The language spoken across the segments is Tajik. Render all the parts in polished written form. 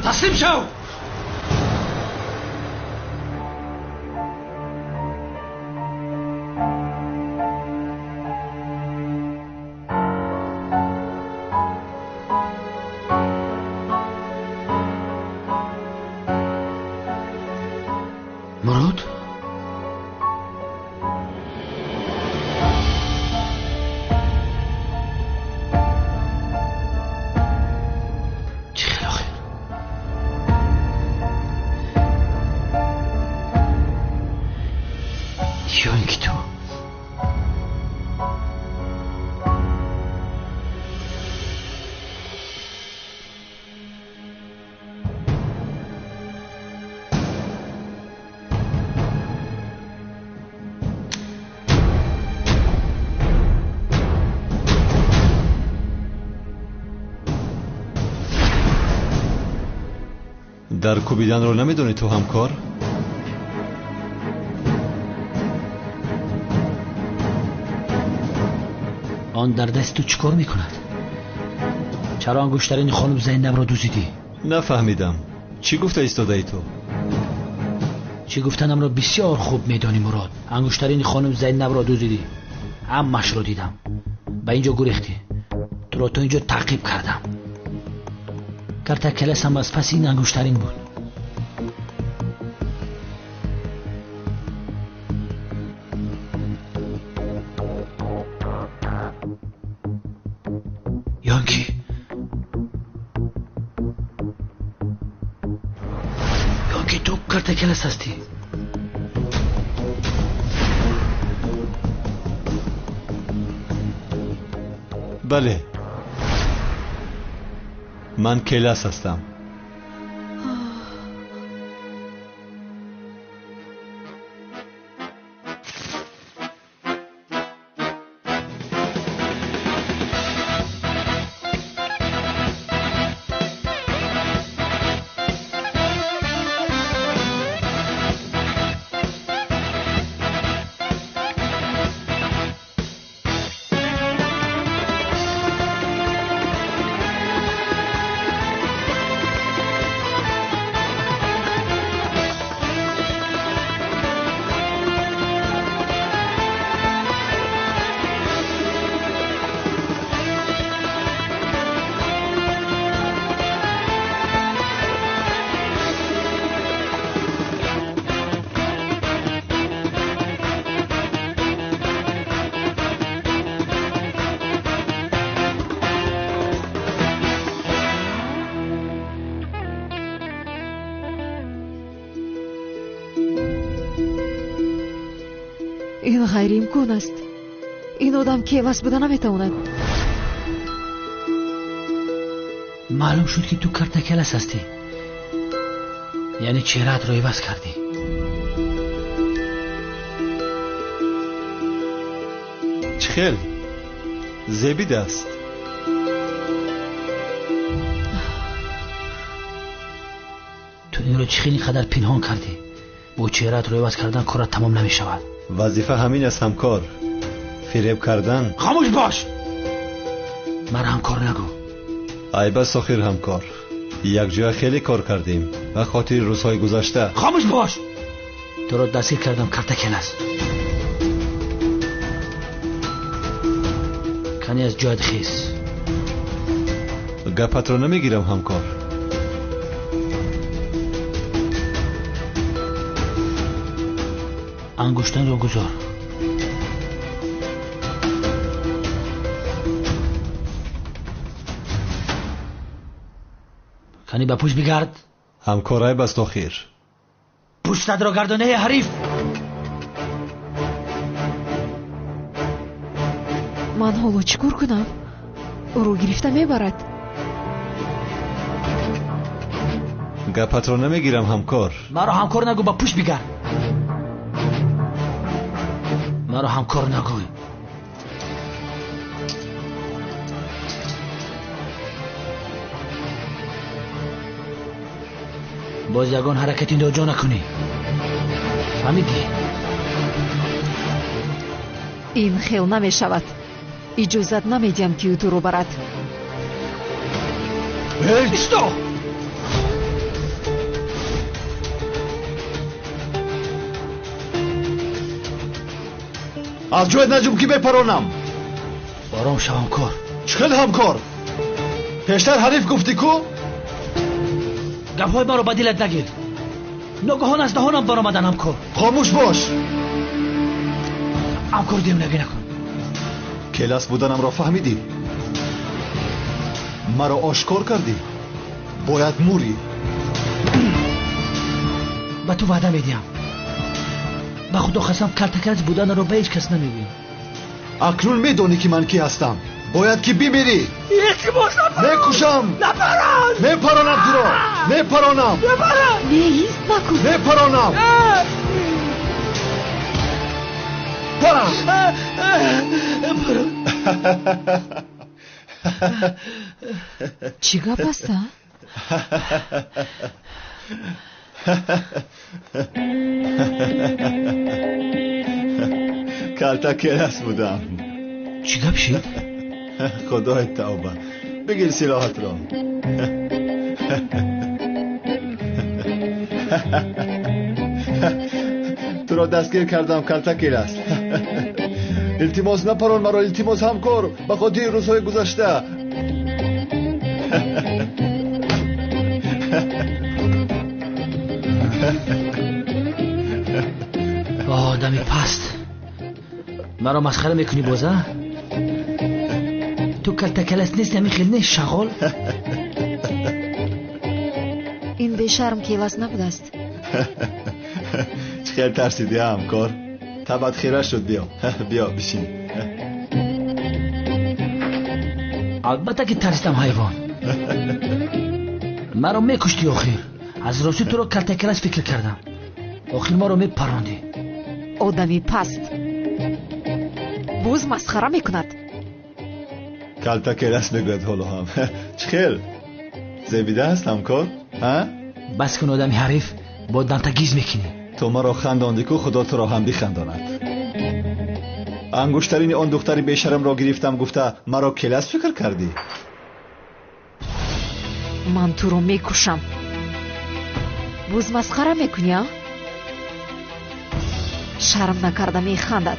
Таслим шав! Мурод? Дар кӯбиданро намедонӣ ту ҳамкор? Он дар даст ту чӣ кор мекунад? Чаро ангуштарини хонум Зайнабро дуздидӣ? Нафаҳмидам. Чӣ гуфта истодаӣ ту? Чӣ гуфтанамро бисёр хуб медонӣ, Мурод. Ангуштарини хонум Зайнабро дуздидӣ. Ҳамашро дидам. Ба инҷо гурехтӣ. Туро то инҷо таъқиб кардам. Картакелас ҳам аз паси ин ангуштарин буд. Ёнки ту Картакелас ҳастӣ. Бале, ман Келас ҳастам. Ин ғайриимкон аст. Ин одам Келас буда наметавонад. Маълум шуд, ки ту Картакелас ҳастӣ. Яъне чеҳраатро иваз кардӣ. Чӣ хел? Зебид аст. Ту инро чӣ хел ин қадар пинҳон кардӣ? Бо чеҳраатро иваз кардан корат тамом намешавад. Вазифа ҳамин аст, ҳамкор. Фиреб кардан. Хомӯш бош! Мара ҳамкор нагӯ. Ай бас охир ҳамкор. Якҷоя хеле кор кардем ба хотири рӯзҳои гузашта. Хомӯш бош! Туро дастгир кардам, Картакелас. Кани аз ҷоят хез. Гапатро намегирам, ҳамкор. Ангуштанро гузор. Кани ба пушт бигард. Ҳамкор, айб аст охир. Пуштатро гардонаи ҳариф. Ман ҳоло чӣ кор кунам? Ӯро гирифта мебарад. Гапатро намегирам, ҳамкор. Маро ҳамкор нагӯ, ба пушт бигард. Маро ҳамкор нагӯй. Боз ягон ҳаракати ноҷо накунӣ. Фаҳмидӣ? Ин хел намешавад. Иҷозат намедиҳам, ки ӯ туро барад. Исто! Аз ҷоят наҷум, ки мепаронам. Ором шав, ҳамкор. Чӣ хел ҳамкор? Пештар ҳариф гуфтӣ ку? Гапҳои маро ба дилат нагир. Ногаҳон аз даҳонам баромадан, ҳамкор. Хомӯш бош. Ҳамкор, девонагӣ накун. Келас буданамро фаҳмидӣ? Маро ошкор кардӣ? Бояд мурӣ. Ба ту ваъда медиҳам. Ба худо қасам, калтакалас буданро ба ҳеҷ кас намегӯям. Акнун медонӣ, ки ман кӣ ҳастам. Бояд ки бимирӣ. Илтимос, напарон. Мекушам. Напарон. Мепаронам туро. Мепаронам. Напарон. Не, ист накун. Мепаронам. Парам. Парон. Чӣ гап аст, а? Калта келас будам. Чӣ гап шид? Худои тавба, бигир силоҳатро. Туро дастгир кардам, калта келас. Илтимос, напарон маро, илтимос, ҳамкор, ба хотири рӯзҳои гузашта. Одами паст, маро масхара мекунӣ боза? Ту калтакалас нести, ҳамин хел не, шағол? Ин бешарм келас набудааст. Чӣ хел тарсидӣ, ҳамкор? Табат хира шуд. Биё, биё, бишин. Албатта ки тарсидам, ҳайвон. Маро мекуштӣ охир. Аз ростӣ туро калтакалас фикр кардам. Охир маро мепарондӣ. Одами паст боз масхара мекунад. Калтакелас мегӯяд ҳоло ҳам. Чӣ хел зебида аст, ҳамкор? Бас кун, одами ҳариф, бо дантагиз мекунӣ. Ту маро хандондӣ ку, худо туро ҳам бихандонад. Ангуштарини он духтари бешарамро гирифтам гуфта, маро келас фикр кардӣ? Ман туро мекушам. Боз масхара мекунӣ, а? Шарм накарда механдад.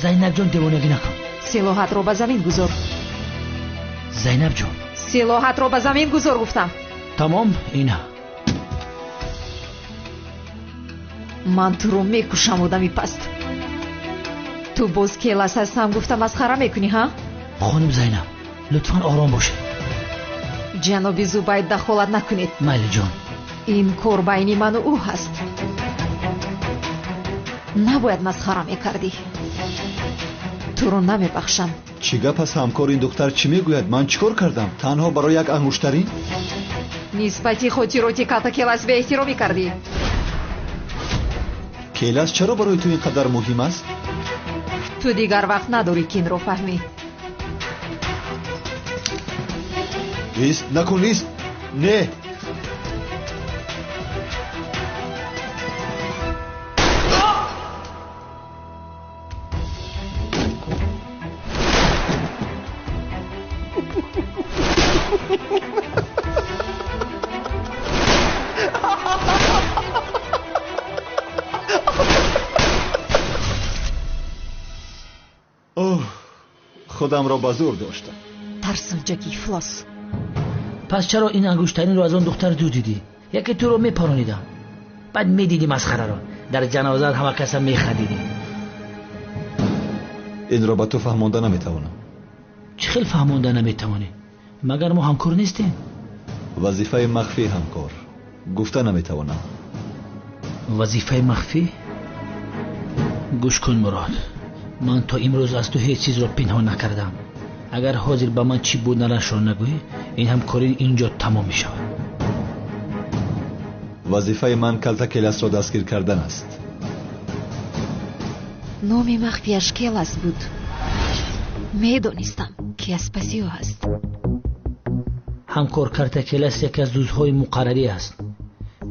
Зайнабҷон, девонагӣ накун. Силоҳатро ба замин гузор. Зайнабҷон, силоҳатро ба замин гузор, гуфтам. Тамом, ина. Ман туро мекушам, одами паст. Ту боз келас ҳастам гуфта масхара мекунӣ, ҳа? Хоним Зайнаб, лутфан ором бошед. Ҷаноби Зубайд, дахолат накунед. Майли, ҷон. Ин кор байни ману ӯ ҳаст. Набояд масхара мекардӣ. Туро намебахшам. Чӣ гап аст, ҳамкор? Ин духтар чӣ мегӯяд? Ман чӣ кор кардам? Танҳо барои як ангуштарин? Нисбати хотироти калтакелас беэҳтиромӣ кардӣ. Келас чаро барои ту ин қадар муҳим аст? Ту дигар вақт надорӣ, ки инро фаҳмӣ. Ист, накун, ист. Не. Худамро ба зӯр доштам. Тарсончаки ифлос. Пас чаро ин ангуштаринро аз он духтар дуздидӣ? Яке туро мепаронидам. Баъд медидӣ масхараро. Дар ҷанозаат ҳама каса механдидӣ. Инро ба ту фаҳмонда наметавонам. Чӣ хел фаҳмонда наметавонӣ? Магар мо ҳамкор нестем? Вазифаи махфӣ ҳамкор. Гуфта наметавонам. Вазифаи махфӣ? Гӯш кун Мурод. Ман то имрӯз аз ту ҳеҷ чизро пинҳон накардам. Агар ҳозир ба ман чӣ буданашро нагӯӣ, ин ҳамкорӣ инҷо тамом мешавад. Вазифаи ман калта Келасро дастгир кардан аст. Номи махфияш Келас буд. Медонистам, ки аз паси ӯ аст. Ҳамкор Калта Келас яке аз дузҳои муқаррарӣ аст.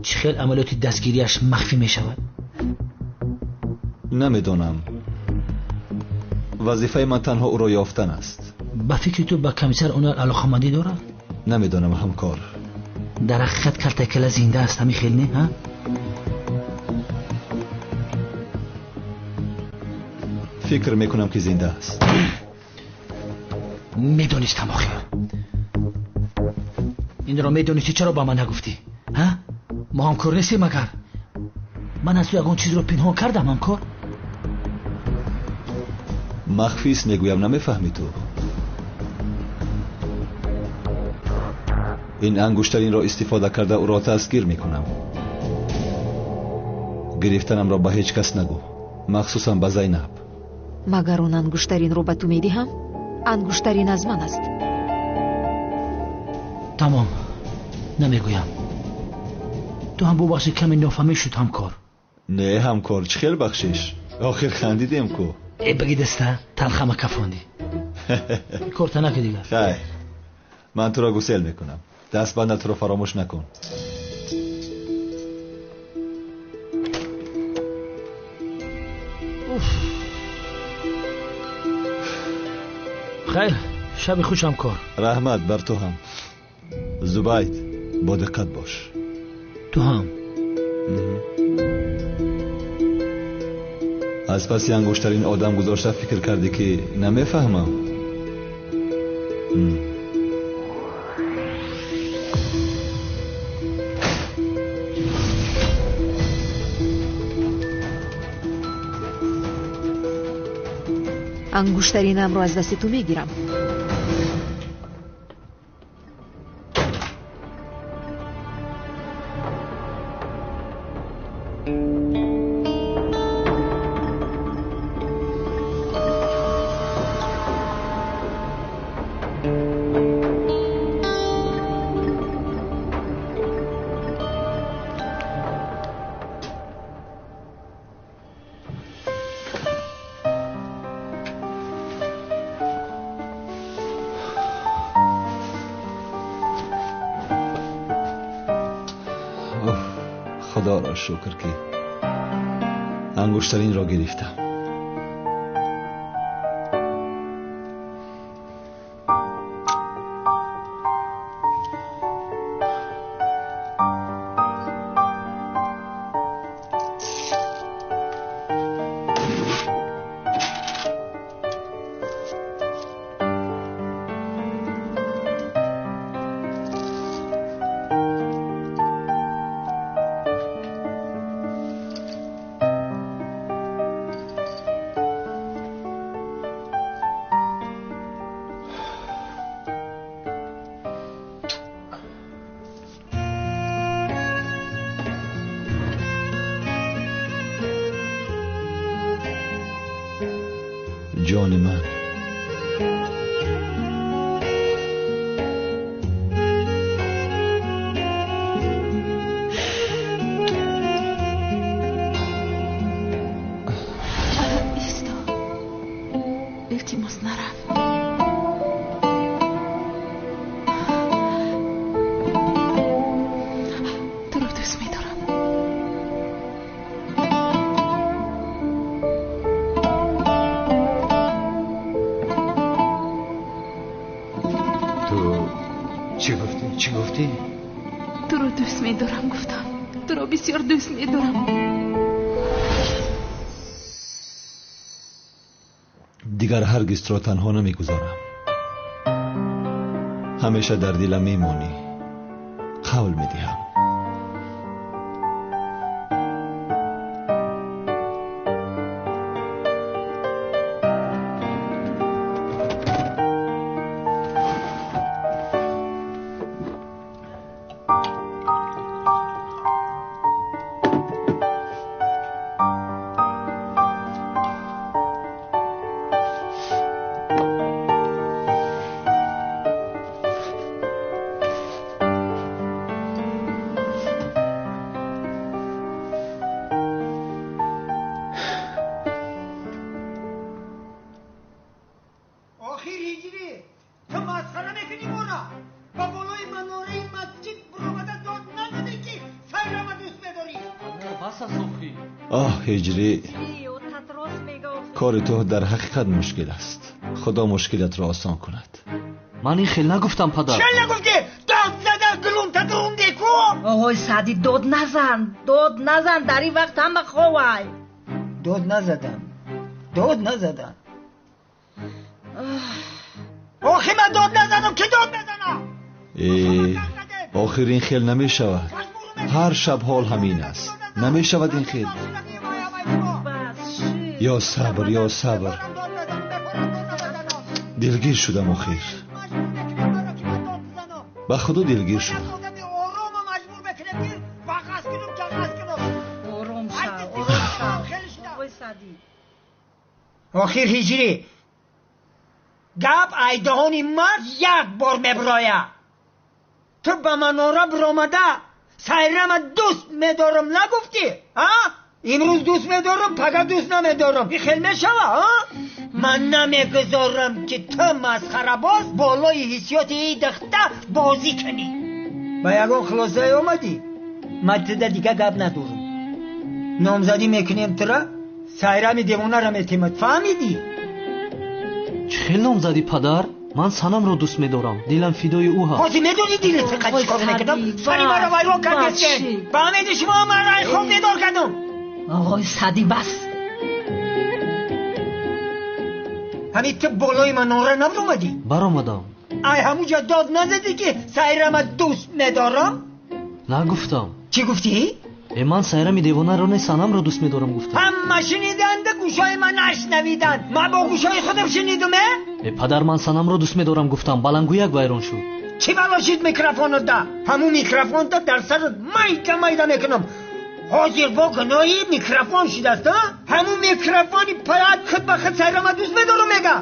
Чӣ хел амалиёти дастгириаш махфӣ мешавад? Намедонам. Вазифаи ман танҳо ӯро ёфтан аст. Ба фикри ту ба комиссар Онар алоқамандӣ дорад? Намедонам ҳамкор. Дар ҳақиқат Калта Келас зинда аст, ҳамин хел не, ҳа? Фикр мекунам ки зинда аст. Медонистам охир. Инро медонисти, чаро ба ман нагуфтӣ? Ҳа? Мо ҳамкор нестем магар? Ман аз ту ягон чизро пинҳон кардам ҳамкор? Махфист мегӯям, намефаҳмӣ ту. Ин ангуштаринро истифода карда ӯро дастгир мекунам. Гирифтанамро ба ҳеҷ кас нагӯ, махсусан ба Зайнаб. Магар он ангуштаринро ба ту медиҳам? Ангуштарин аз ман аст. Тамом, намегӯям. Ту ҳам бубахши, каме нофаҳмӣ шуд ҳамкор. Не ҳамкор, чӣ хел бахшиш? Охир хандидем ку. Э баги даста, талхама кафондӣ. Корта наки дигар. Хайр, ман туро гусел мекунам. Дастбандатро фаромӯш накун. Хайр, шаби хуш ҳамкор. Раҳмат бар ту ҳам. Зубайд, бо диққат бош. Ту ҳам. Аз паси ангуштарин одам гузошта фикр кардӣ ки намефаҳмам? Ангуштаринамро аз дасти ту мегирам. Худоро шукр ки ангуштаринро гирифтам. Ҷони ман, Исто, илтимос нарав. Туро дӯст медорам. Ту чӣ гуфтӣ? Чӣ гуфтӣ? Туро дӯст медорам гуфтам. Туро бисёр дӯст медорам. Дигар ҳаргиз туро танҳо намегузорам. Ҳамеша дар дилам мемонӣ. Қавл медиҳам. Оҳ ҳиҷрӣ, кори ту дар ҳақиқат мушкил аст. Худо мушкилатро осон кунад. Ман ин хел нагуфтам, падар. Чӣ нагуфтӣ? Дод зада гулумта дурумдӣ ку? Оғои Саъдӣ, дод назан, дод назан, дар ин вақт ҳама ховай. Дод назадам, дод назадам. Охи ман дод назадам, ки дод мезанам? Охир ин хел намешавад. Ҳар шаб ҳол ҳамин аст. Намешавад ин хел. Ё сабр, ё сабр. Дилгир шудам охир. Ба худо дилгир шудам. Охир ҳиҷрӣ, гап айдаҳони мард як бор мебирояд. Ту ба манора биромада сайрама дӯст медорам нагуфтӣ? А? Имрӯз дӯст медорам, пага дӯст намедорам. Ин хел мешава, а? Ман намегузорам, ки ту масхарабоз болои ҳиссиёти ин духта бозӣ кунӣ. Ба ягон хулосае омадӣ? Ман туда дига гап надорам. Номзадӣ мекунем тура, сайрами девонара метемад. Фаҳмидӣ? Чӣ хел номзадӣ, падар? Ман Санамро дӯст медорам. Дилам фидои ӯ ҳаст. Ҳозир медонӣ дилат фақат чӣ кор мекардам? Сари маро вайрон кардестен. Фаҳмидӣ шумо маро ай хоб бедор кардам. Оғои Саъдӣ, бас. Ҳамин ту болои манора набаромадӣ? Баромадам. Ай ҳамуҷа дод назадӣ, ки сайрама дӯст медорам? Нагуфтам. Чӣ гуфтӣ? Ман сайрами девонаро не, Санамро дӯст медорам гуфтам. Ҳама шуниданд, гӯшои ман нашнавиданд. Ман бо гӯшои худам шунидум, э? Падар, ман Санамро дӯст медорам гуфтам. Балангӯяк вайрон шуд. Чӣ бало шид микрофонот да? Ҳамун микрофонта дар сарат майда майда мекунам. Ҳозир бо гуноҳи микрофон шудааст, а? Ҳамун микрофони паят худ ба худ сайрама дӯст медорам мега.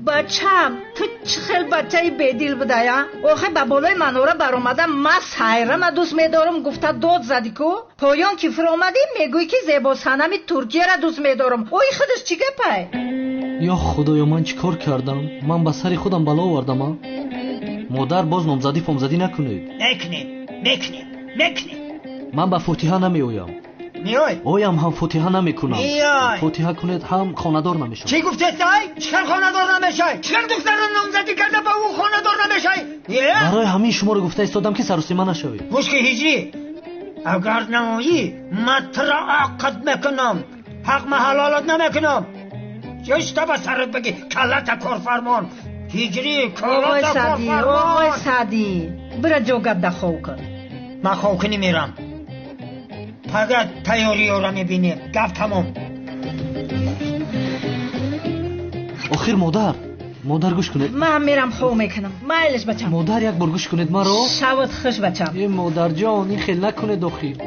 Бачам, ту чӣ хел бачаи бедил будая? Охе ба болои манора баромада ман сайрама дӯст медорам гуфта дод задӣ ку? Поён ки фуромадӣ мегӯӣ, ки зебо санами Туркияра дӯст медорам. Ои худаш чӣ гапай? Ё худоё, ман чӣ кор кардам? Ман ба сари худам бало овардам, а? Модар, боз номзадӣ фомзадӣ накунед. Мекунем, мекунем, мекунем. Ман ба фотиҳа намеоям. Меой? Оям ҳам фотиҳа намекунам. Меой. Фотиҳа кунед ҳам хонадор намешавам. Чӣ гуфтестай? Чӣ хел хонадор намешавӣ? Чӣ хел духтарро номзадӣ карда ба ӯ хонадор намешавӣ? Барои ҳамин шуморо гуфта истодам, ки сарусима нашавед. Гӯш ки ҳиҷрӣ, агар наоӣ ман туро ақд мекунам. Ҳақ ма ҳалолат намекунам. Чишта ба сарат багӣ, каллата корфармон. Ҳиҷрӣ, каллата корфармон. Оғои Саъдӣ, бира ҷогат да хов кун. Ман ховкунӣ мерам. Пага тайёриёро мебинем. Гап тамом. Охир модар, модар гӯш кунед. Ман мерам хов мекунам. Майлаш, бачам. Модар, як бор гӯш кунед маро. Шавот хуш, бачам. Э, модарҷон, ин хел накунед охир.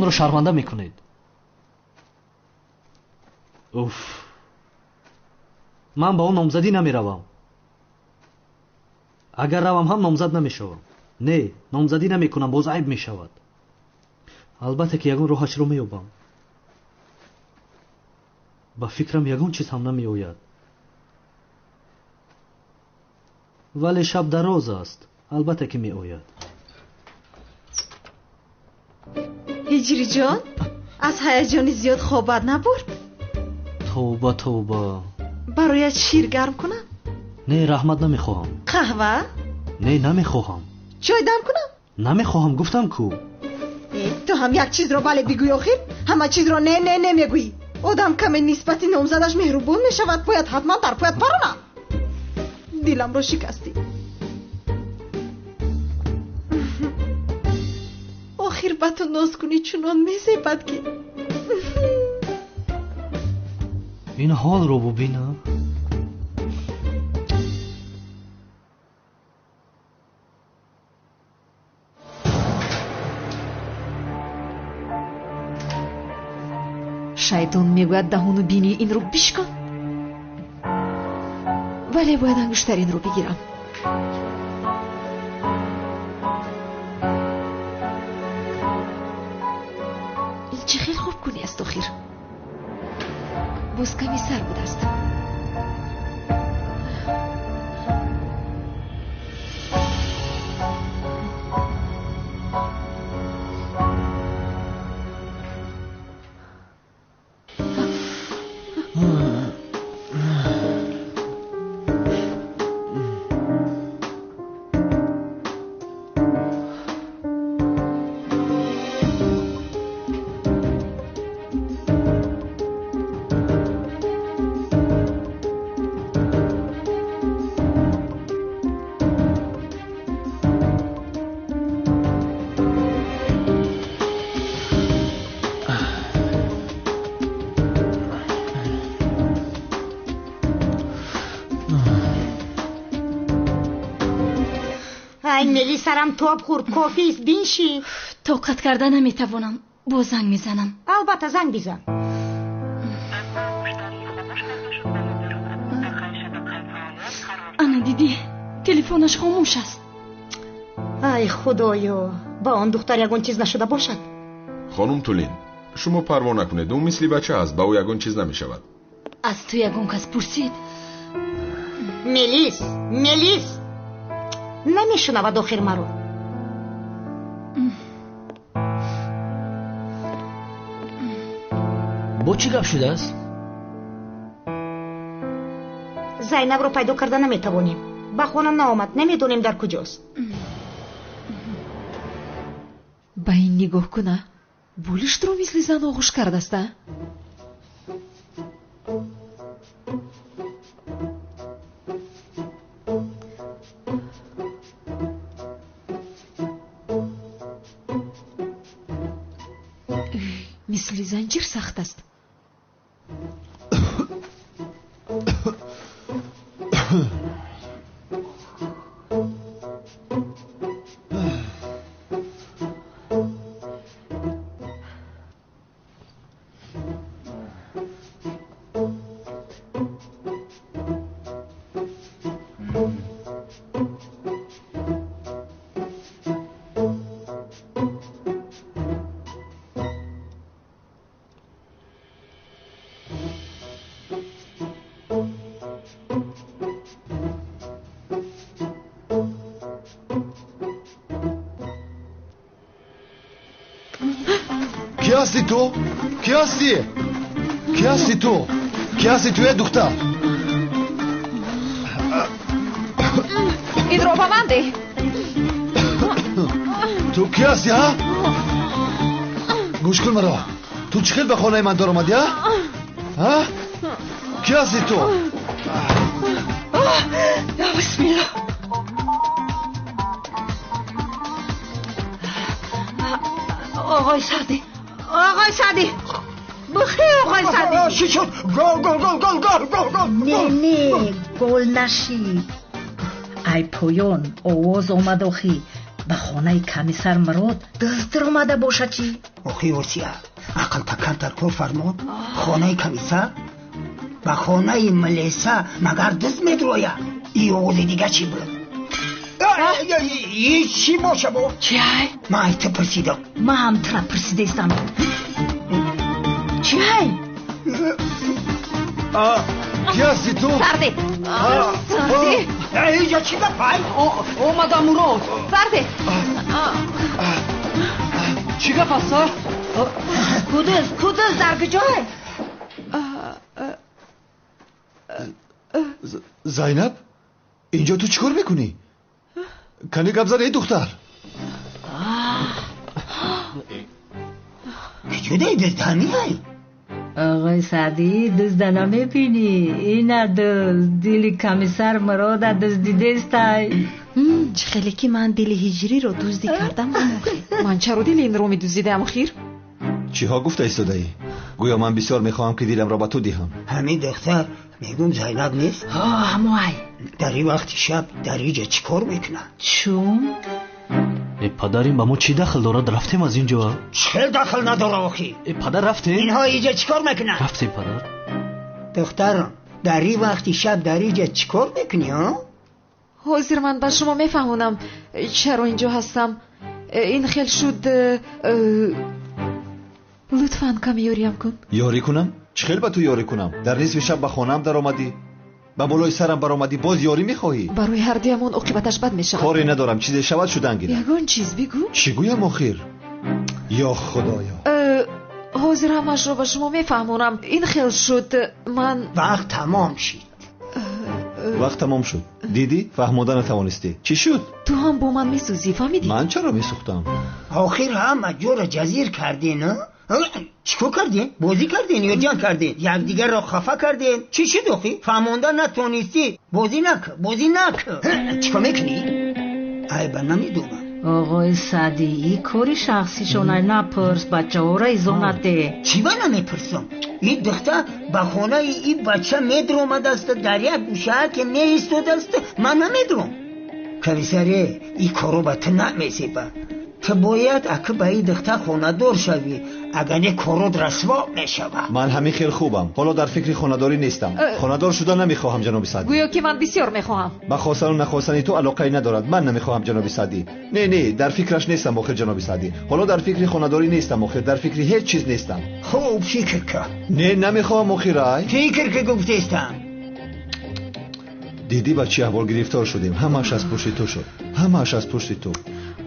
Маро шарманда мекунед. Уф, ман ба он номзадӣ намеравам. Агар равам ҳам номзад намешавам. Не, номзадӣ намекунам, боз айб мешавад. Албатта ки ягон роҳашро меёбам. Ба фикрам ягон чиз ҳам намеояд. Вале шаб дароз аст, албатта ки меояд. Ҳиҷриҷон, аз ҳаяҷони зиёд хобат набурд? Тавба, тавба. Бароят шир гарм кунам? Не, раҳмат, намехоҳам. Қаҳва? Не, намехоҳам. Чой дам кунам? Намехоҳам, гуфтам ку. Ту ҳам як чизро бале бигӯй, охир ҳама чизро не не не мегӯӣ. Одам каме нисбати номзадаш меҳрубон мешавад, бояд ҳатман дар поят паронам. Диламро шикастӣ. Охир ба ту ноз кунӣ чунон мезебад ки. Ин ҳолро бубина. Шайтон мегӯяд даҳону бинии инро бишкан, вале бояд ангуштаринро бигирам. Ин чӣ хел хубкунӣ аст охир? Боз ками сар будааст. Мели сарам тоб хӯрд, кофист, биншин. Тоқат карда наметавонам, боз занг мезанам. Албатта занг бизан. Ана дидӣ, телефонаш хомӯш аст. Ай худоё, ба он духтар ягон чиз нашуда бошад. Хонум Тулин, шумо парво накунед, ӯ мисли бача аст, ба ӯ ягон чиз намешавад. Аз ту ягон кас пурсид? Мелис, Мелис, намешунавад охир маро. Бо чӣ гап шудааст? Зайнабро пайдо карда наметавонем. Ба хона наомад, намедонем дар куҷост. Ба ин нигоҳ куна, болиштро мисли зан оғӯш кардааст, а? Мисли занҷир сахт аст. Ки ҳасти ту? Ки ҳасти? Ки ҳасти ту? Ки ҳасти ту, э духтар? Инро ба ман деҳ. Ту ки ҳасти, ҳа? Гӯш кун маро. Ту чӣ хел ба хонаи ман даромадӣ, ҳа? Ҳа? Ки ҳасти ту? Я бисмилла. Оғои Саъдӣ, оғои Саъдӣ, бихел оғои Саъдӣ. Чӣ шуд? Гол, гол, гол, гол, гол, гол, гол. Не, не, гол нашид. Ай поён овоз омад охи. Ба хонаи комиссар Мурод дузд даромада бошад чӣ? Охи Осия, ақлта камтар кор фармод. Хонаи комиссар ба хонаи милиса магар дузд медрояд? И оғози дига чӣ буд? И чӣ боша бо? Чӣ ай? Ман ай ту пурсидам. Ман ҳам тура пурсидаистам. Чӣ ай? Ки ҳасти ту? Сарде! Сарде! Инҷа чӣ гап ай? Омадам Мурод. Сарде! Чӣ гап аст, а? Кудуз, кудуз дар куҷой? Зайнаб, инҷо ту чӣ кор мекунӣ? Кани гап зад, эй духтар. Куҷо дай дузд ҳамин ай? Оғои Саъдӣ, дузда намебинӣ? Ина дузд, дили комиссар Мурода дуздидестай. Чӣ хеле ки ман дили ҳиҷриро дуздӣ кардам, охир. Ман чаро дили инро медуздидаам, охир? Чиҳо гуфта истодаӣ? Гӯё ман бисёр мехоҳам ки диламро ба ту диҳам. Ҳамин духтар мегӯм Зайнаб нест? Ҳо, ҳамоай. Дар ин вақти шаб дар инҷа чӣ кор мекунад? Чун? Э падар, ин ба мо чӣ дахл дорад? Рафтем аз инҷо. Чӣ дахл надорад охи? Э падар, рафтем. Инҳо инҷа чӣ кор мекунанд? Рафтем падар. Духтарам, дар ин вақти шаб дар инҷа чӣ кор мекунӣ, ҳа? Ҳозир ман ба шумо мефаҳмонам чаро инҷо ҳастам. Ин хел шуд. Лутфан каме ёриям кун. Ёрӣ кунам? Чӣ хел ба ту ёрӣ кунам? Дар нисфи шаб ба хонаам даромадӣ, ба болои сарам баромадӣ, боз ёрӣ мехоҳӣ? Барои ҳардуямон оқибаташ бад мешавад. Коре надорам, чизе шавад шудан гирад. Ягон чиз бигӯ. Чӣ гӯям охир? Ё худоё. Ҳозир ҳамашро ба шумо мефаҳмонам. Ин хел шуд, ман вақт тамом шид. Вақт тамом шуд. Дидӣ, фаҳмода натавонистӣ. Чӣ шуд? Ту ҳам бо ман месӯзӣ, фаҳмидӣ? Ман чаро месӯхтам? Охир ҳама ҷоро ҷазир кардин, чӣ кор кардин? Бозӣ кардин ё ҷанг кардин? Якдигарро хафа кардин? Чӣ шуд охи? Фаҳмонда натонистӣ? Бозӣ накун, бозӣ накун. Чӣ кор мекунӣ? Айба намедонам. Оғои Саъдӣ, ин кори шахсишонай, напурс, бачаҳоро изо наде. Чӣ ба намепурсам? Ин духтар ба хонаи ин бача медромадааст, дар як гӯшаа ки меистодааст, ман намедром. Комиссаре, ин коро ба ту намезебад. Ту бояд аки ба ин духтар хонадор шавӣ, агар не корот расво мешавад. Ман ҳамин хел хубам. Ҳоло дар фикри хонадорӣ нестам. Хонадор шуда намехоҳам, ҷаноби Саъдӣ. Гӯё ки ман бисёр мехоҳам. Ба хостану нахостани ту алоқае надорад. Ман намехоҳам, ҷаноби Саъдӣ. Не, не, дар фикраш нестам охир, ҷаноби Саъдӣ. Ҳоло дар фикри хонадорӣ нестам охир, дар фикри ҳеҷ чиз нестам. Хуб фикр кун. Не, намехоҳам охир, ай. Фикр ки гуфтестам. Дидӣ ба чӣ аҳвол гирифтор шудем? Ҳамааш аз пушти ту шуд. Ҳамааш аз пушти ту.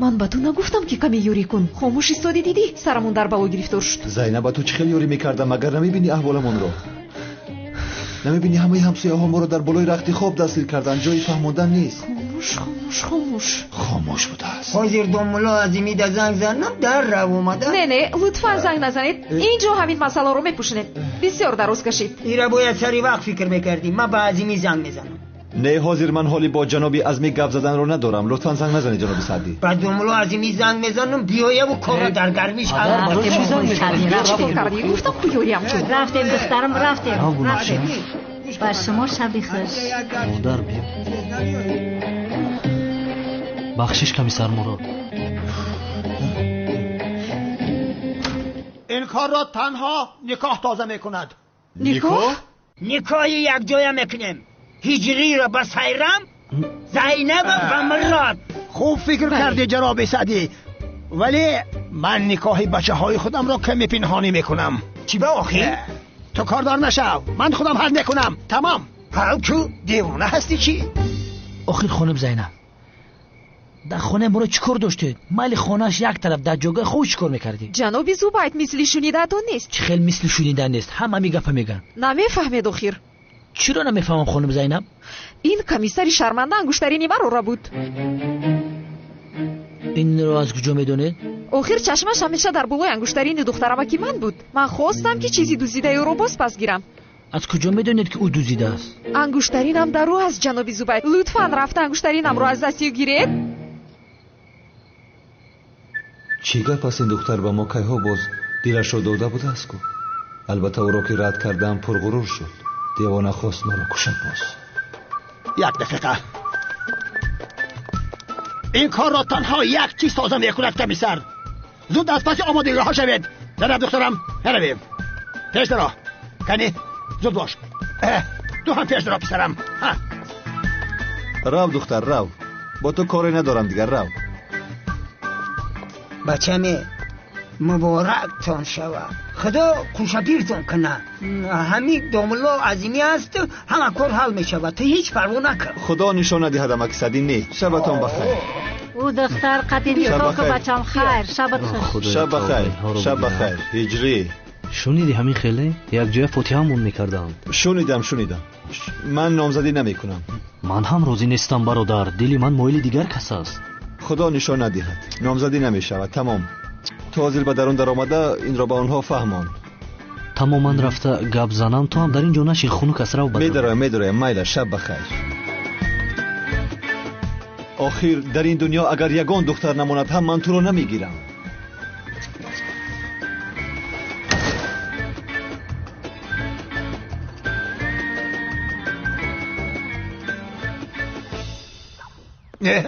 Ман ба ту нагуфтам ки каме ёрӣ кун. Хомӯш истодӣ, дидӣ? Сарамон дар бало гирифтор шуд. Зайнаб, ба ту чӣ хел ёрӣ мекардам? Магар намебинӣ аҳволамонро? Намебинӣ ҳамаи ҳамсояҳо моро дар болои рахти хоб дастгир карданд? Ҷои фаҳмондан нест. Хомӯш, хомӯш, хомӯш. Хомӯш будааст. Ҳозир домулло Азимида занг занам, дар рав омада. Не, не, лутфан занг назанед. Инҷо ҳамин масъаларо мепӯшонем. Бисёр дароз кашид. Ира бояд сари вақт фикр мекардӣ. Ман ба Азимӣ занг мезанам. Не, ҳозир ман ҳоли бо ҷаноби Азмӣ гап заданро надорам. Лутфан занг назанед, ҷаноби Саъдӣ. Ба домулло Азимӣ занг мезанам, биёяву корро дар гармиш ҳал. Гуфтам ку ёриям кун. Рафтем, духтарам, рафтем. Рафтем. Ба шумо шаби хуш. Модар, биё. Бахшиш, комиссар Мурод. Ин корро танҳо никоҳ тоза мекунад. Никоҳ? Никоҳи якҷоя мекунем. Ҳиҷриро ба Сайрам, Зайнаб ба Мурод. Хуб фикр кардӣ, ҷаноби Саъдӣ, вале ман никоҳи бачаҳои худамро каме пинҳонӣ мекунам. Чӣ ба охир? Ту кордор нашав, ман худам ҳал мекунам. Тамом. Ҳал ку, девона ҳастӣ чӣ? Охир хонум Зайнаб, дар хонаи моро чӣ кор доштед? Майли хонааш як тараф, дар ҷойгоҳи худ чӣ кор мекардӣ? Ҷаноби Зубайд, мисли шунидаатон нест. Чӣ хел мисли шунида нест? Ҳама ҳамин гапа мегӯянд. Намефаҳмед охир. Чиро намефаҳмам, хонум Зайнаб? Ин комиссари шарманда ангуштарини маро рабуд. Инро аз куҷо медонед? Охир чашмаш ҳамеша дар болои ангуштарини духтарамаки ман буд. Ман хостам ки чизи дуздидаи ӯро боз пас гирам. Аз куҷо медонед ки ӯ дуздидааст? Ангуштаринам дар ӯ аст, ҷаноби Зубайд. Лутфан рафта ангуштаринамро аз дасти ӯ гиред. Чӣ гап аст? Ин духтар ба мо кайҳо боз дилашро дода будааст ку. Албатта ӯро ки рад кардам, пурғурур шуд. Девона хост маро кушад боз. Як дақиқа. Ин корро танҳо як чиз тоза мекунад, комиссар. Зуд аз паси омодагиҳо шавед. Зайнаб духтарам, меравем. Пеш даро. Кани, зуд бош. Ту ҳам пеш даро, писарам. Рав, духтар, рав. Бо ту коре надорам дигар, рав. Бачаме, муборактон шавад. Худо хушапиртон кунад. Ҳамин домулло азимӣ аст, ҳама кор ҳал мешавад. Ту ҳеҷ парво накун. Худо нишон надиҳад, амаки Саъдӣ, не. Шабатон бахайр. Ӯ духтар қатӣ никоҳ ку, бачам, хайр, шабат хуш. Шаб бахайр, шаб бахайр. Ҳиҷрӣ. Шуниди ҳамин хеле? Якҷоя фотиҳамон мекарданд. Шунидам, шунидам. Ман номзадӣ намекунам. Ман ҳам розӣ нестам, бародар. Дили ман моили дигар кас аст. Худо нишон надиҳад. Номзадӣ намешавад, тамом. Ту ҳозир ба дарун даромада инро ба онҳо фаҳмон. Тамоман рафта гап занам, ту ҳам дар ин ҷо нашин, хунук аст, рав ба дарун. Медароям, медароям, майла, шаб бахайр. Охир дар ин дунё агар ягон духтар намонад ҳам ман туро намегирам.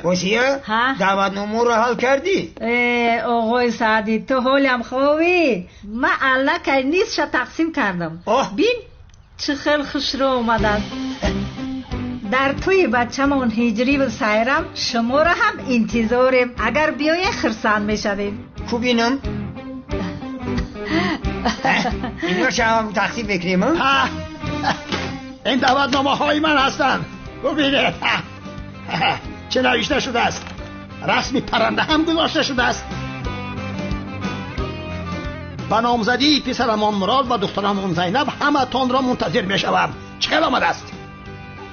Осия, даъватномаро ҳал кардӣ? Оғои Саъдӣ, ту ҳолям ховӣ? Ман аллакай нисфша тақсим кардам. Бин, чӣ хел хушрӯ омадааст. Дар тӯи бачамон Ҳиҷриву Сайрам шуморо ҳам интизорем. Агар биёе хурсанд мешавем. Ку бинам? Иношам тақсим мекунем? Ин даъватномаҳои ман ҳастанд. Бубинед, чӣ навишта шудааст. Расми парранда ҳам гузошта шудааст. Ба номзадии писарамон Мурод ва духтарамон Зайнаб ҳаматонро мунтазир мешавам. Чӣ хел омадааст?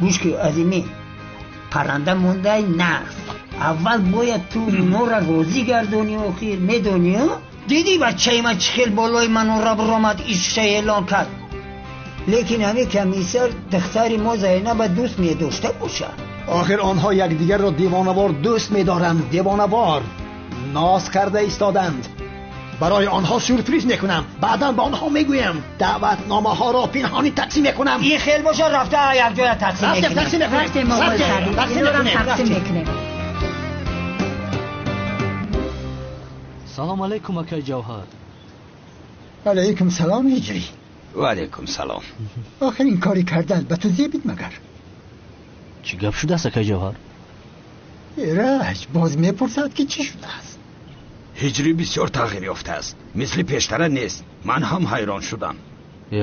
Гӯш ки, азимӣ, парранда мондай нағз. Аввал бояд ту моро розӣ гардонӣ, охир медонӣ? Дидӣ бачаи ман чӣ хел болои манора баромад, ишқша эълон кард. Лекин ҳамин комиссар духтари мо Зайнаба дӯст медошта бошад. Охир онҳо якдигарро девонавор дӯст медоранд, девонавор. Ноз карда истоданд. Барои онҳо сюрприз мекунам. Баъдан ба онҳо мегӯям. Даъватномаҳоро пинҳонӣ тақсим мекунам. Ин хел боша, рафта якҷоя тақсим мекунем. Тақсим мекунем. Тақсим мекунем. Салом алайкум, акай Ҷавҳар. Алайкум салом, Ҳиҷрӣ. Ва алайкум салом. Охир ин кори кардан ба ту зебид магар? Чӣ гап шудааст, акай Ҷавҳар? Эраҷ боз мепурсад ки чӣ шудааст. Ҳиҷрӣ бисёр тағйир ёфтааст, мисли пештара нест. Ман ҳам ҳайрон шудам.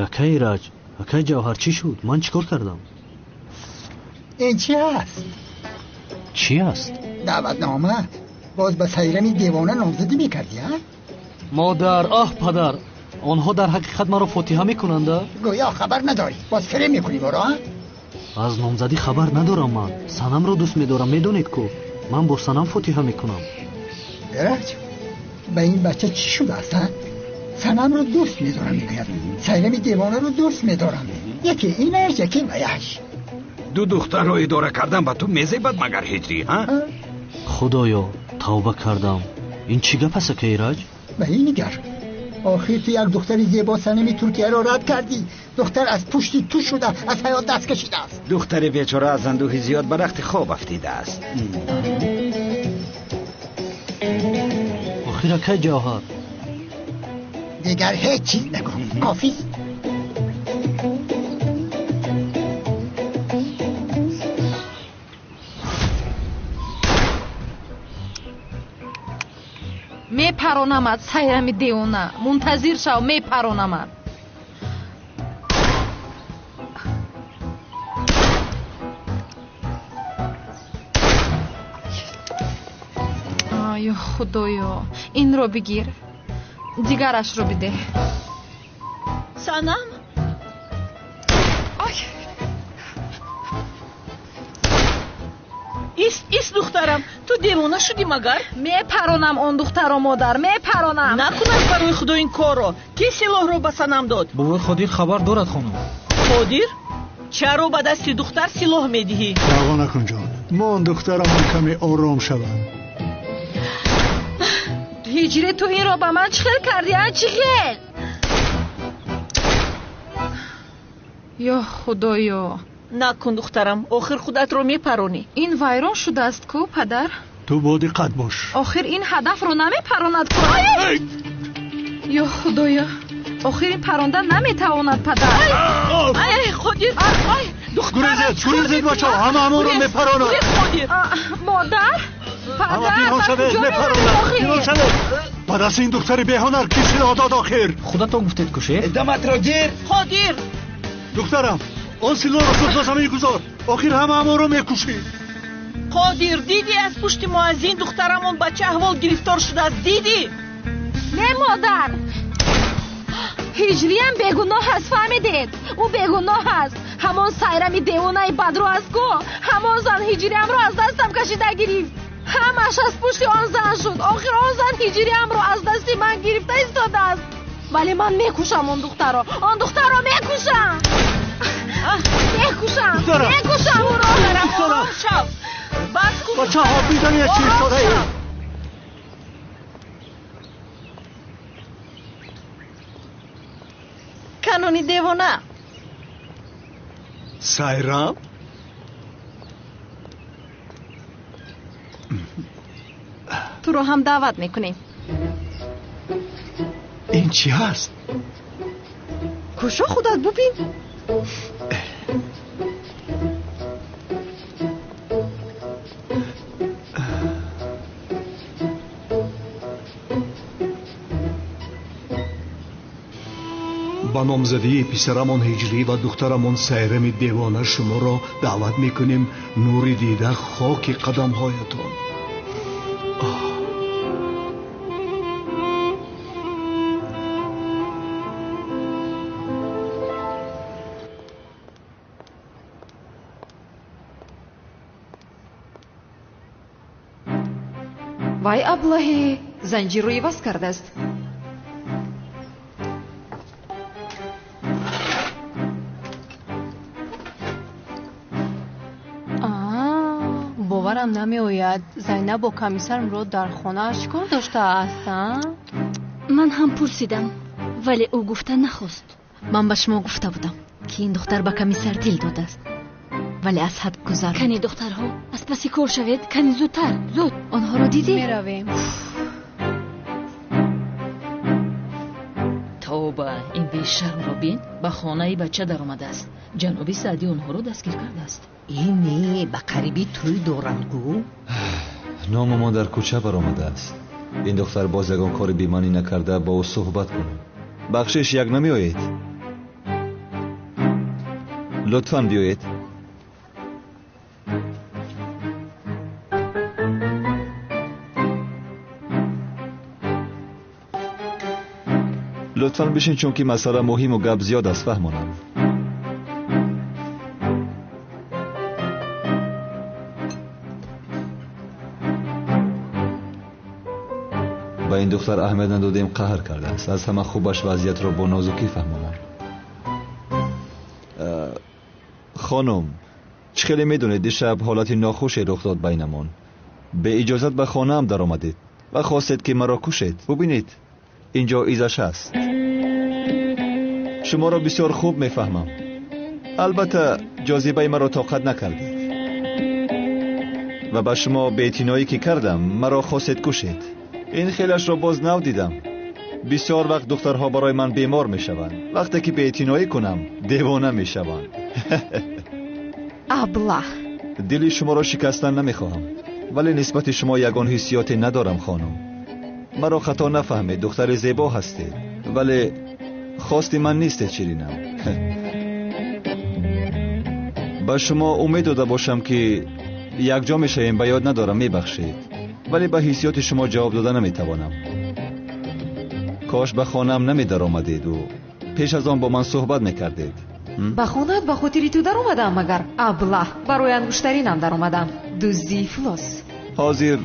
Акай Эраҷ, акай Ҷавҳар, чӣ шуд? Ман чӣ кор кардам? Ин чӣ аст? Чӣ аст? Даъватнома. Боз ба Сайрами девона номзадӣ мекардӣ, а? Модар, оҳ падар, онҳо дар ҳақиқат маро фотиҳа мекунанд? Гӯё хабар надорӣ, боз фиреб мекунӣ моро, а? Аз номзадӣ хабар надорам ман. Санамро дӯст медорам, медонед ку? Ман бо Санам фотиҳа мекунам. Эраҷ, ба ин бача чӣ шудааст, а? Санамро дӯст медорам мегӯяд. Сайрами девонаро дӯст медорам. Яке инаш, яке ваяш. Ду духтарро идора кардан ба ту мезебад магар, Ҳиҷрӣ, ҳа? Худоё, тавба кардам. Ин чӣ гап аст, акай Эраҷ? Ба ин нигар. Охир ту як духтари зебо Санами Туркияро рад кардӣ. Духтар аз пушти ту шуда, аз ҳаёт даст кашидааст. Духтари бечора аз андӯҳи зиёд ба рахти хоб афтидааст. Охир акай Ҷавҳар. Дигар ҳеҷ чиз нагӯ. Кофист. Мепаронамад, Сайрами девона. Мунтазир шав, мепаронамад. Ё Худоё, инро бигир, дигарашро бидеҳ. Санам? Ист, ист, духтарам, ту девона шудӣ магар? Мепаронам он духтаро, модар, мепаронам. Накунад барои Худо ин корро. Ки силоҳро ба Санам дод? Бобои Қодир хабар дорад, хонум. Қодир? Чаро ба дасти духтар силоҳ медиҳӣ? Парво накун, ҷон. Мон духтарамон каме ором шавад. Ҳиҷрӣ, ту инро ба ман чӣ хел кардӣ, а? Чӣ хел? Ё Худоё. Накун, духтарам, охир худатро мепаронӣ. Ин вайрон шудааст ку, падар? Ту бо диққат бош. Охир ин ҳадафро намепаронад ку. Ё Худоё, охир ин паронда наметавонад, падар. Ай, Қодир, ай, гурезед, гурезед, бачаҳо, ҳама ҳамонро мепаронад. Модар, ҳама пинҳон шавед, мепаронад, пинҳон шавед. Ба дасти ин духтари беҳунар кӣ силоҳ дод охир? Худатон гуфтед ку, шеф. Даматро гир. Қодир. Духтарам, он силоҳро зуд ба замин гузор, охир ҳама ҳамонро мекушӣ. Қодир, дидӣ аз пушти муаззин духтарамон ба чӣ аҳвол гирифтор шудааст, дидӣ? Не, модар, ҳиҷриям бегуноҳ аст, фаҳмидед? Ӯ бегуноҳ аст. Ҳамон Сайрами девонаи бадрӯ аст ку, ҳамон зан ҳиҷриямро аз дастам кашида гирифт. Ҳамаш аз пушти он зан шуд. Охир он зан ҳиҷриямро аз дасти ман гирифта истодааст. Вале ман мекушам он духтарро, он духтарро мекушам, мекушам, мекушам ӯро. Бачаҳо, бидонед чӣ истодаед. Канони девона. Сайрам, туро ҳам даъват мекунем. Ин чӣ ҳаст? Кушо, худат бубин. Ба номзадии писарамон Ҳиҷрӣ ва духтарамон Сайрами девона шуморо даъват мекунем. Нури дида, хоки қадамҳоятон. Вай аблаҳе занҷирро иваз кардааст. Боварам намеояд, Зайнаб бо комиссар Мурод дар хонааш чӣ кор доштааст? Ман ҳам пурсидам, вале ӯ гуфта нахост. Ман ба шумо гуфта будам, ки ин духтар ба комиссар дил додааст, вале аз ҳад гузар. Кани духтарҳо, аз паси кор шавед, кани зудтар, зуд. Онҳоро дидӣ? Меравем. Тавба, ин бешармро бин, ба хонаи бача даромадааст. Ҷаноби Саъдӣ онҳоро дастгир кардааст. Ине ба қариби тӯй доранд гӯ. Номамон дар кӯча баромадааст. Ин духтар боз ягон кори бемаънӣ накарда, бо ӯ суҳбат кунем. Бахшиш, як намеоед? Лутфан биёед. Лутфан бишин, чунки масъала муҳиму гап зиёд аст, фаҳмонам. Ба ин духтар аҳамият надодем, қаҳр кардааст. Аз ҳама хубаш вазъиятро бо нозукӣ фаҳмонам. Хонум, чӣ хеле медонед, дишаб ҳолати нохуше рух дод байнамон. Беиҷозат ба хонаам даромадед ва хостед, ки маро кушед. Бубинед, инҷо изаш ҳаст. Шуморо бисёр хуб мефаҳмам. Албатта, ҷозибаи маро тоқат накардед ва ба шумо беэътиноӣ ки кардам, маро хостед кушед. Ин хелашро боз нав дидам. Бисёр вақт духтарҳо барои ман бемор мешаванд. Вақте ки беэътиноӣ кунам, девона мешаванд. Аблаҳ. Дили шуморо шикастан намехоҳам, вале нисбати шумо ягон ҳиссиёте надорам, хонум. Маро хато нафаҳмед, духтари зебо ҳастед, вале хости ман нистед, ширинам. Ба шумо умед дода бошам, ки якҷо мешавем, ба ёд надорам, мебахшед, вале ба ҳиссиёти шумо ҷавоб дода наметавонам. Кош ба хонаам намедаромадеду пеш аз он бо ман суҳбат мекардед. Ба хонаат ба хотири ту даромадам, магар? Аблаҳ, барои ангуштаринам даромадам. Дуздии ифлос. Ҳозир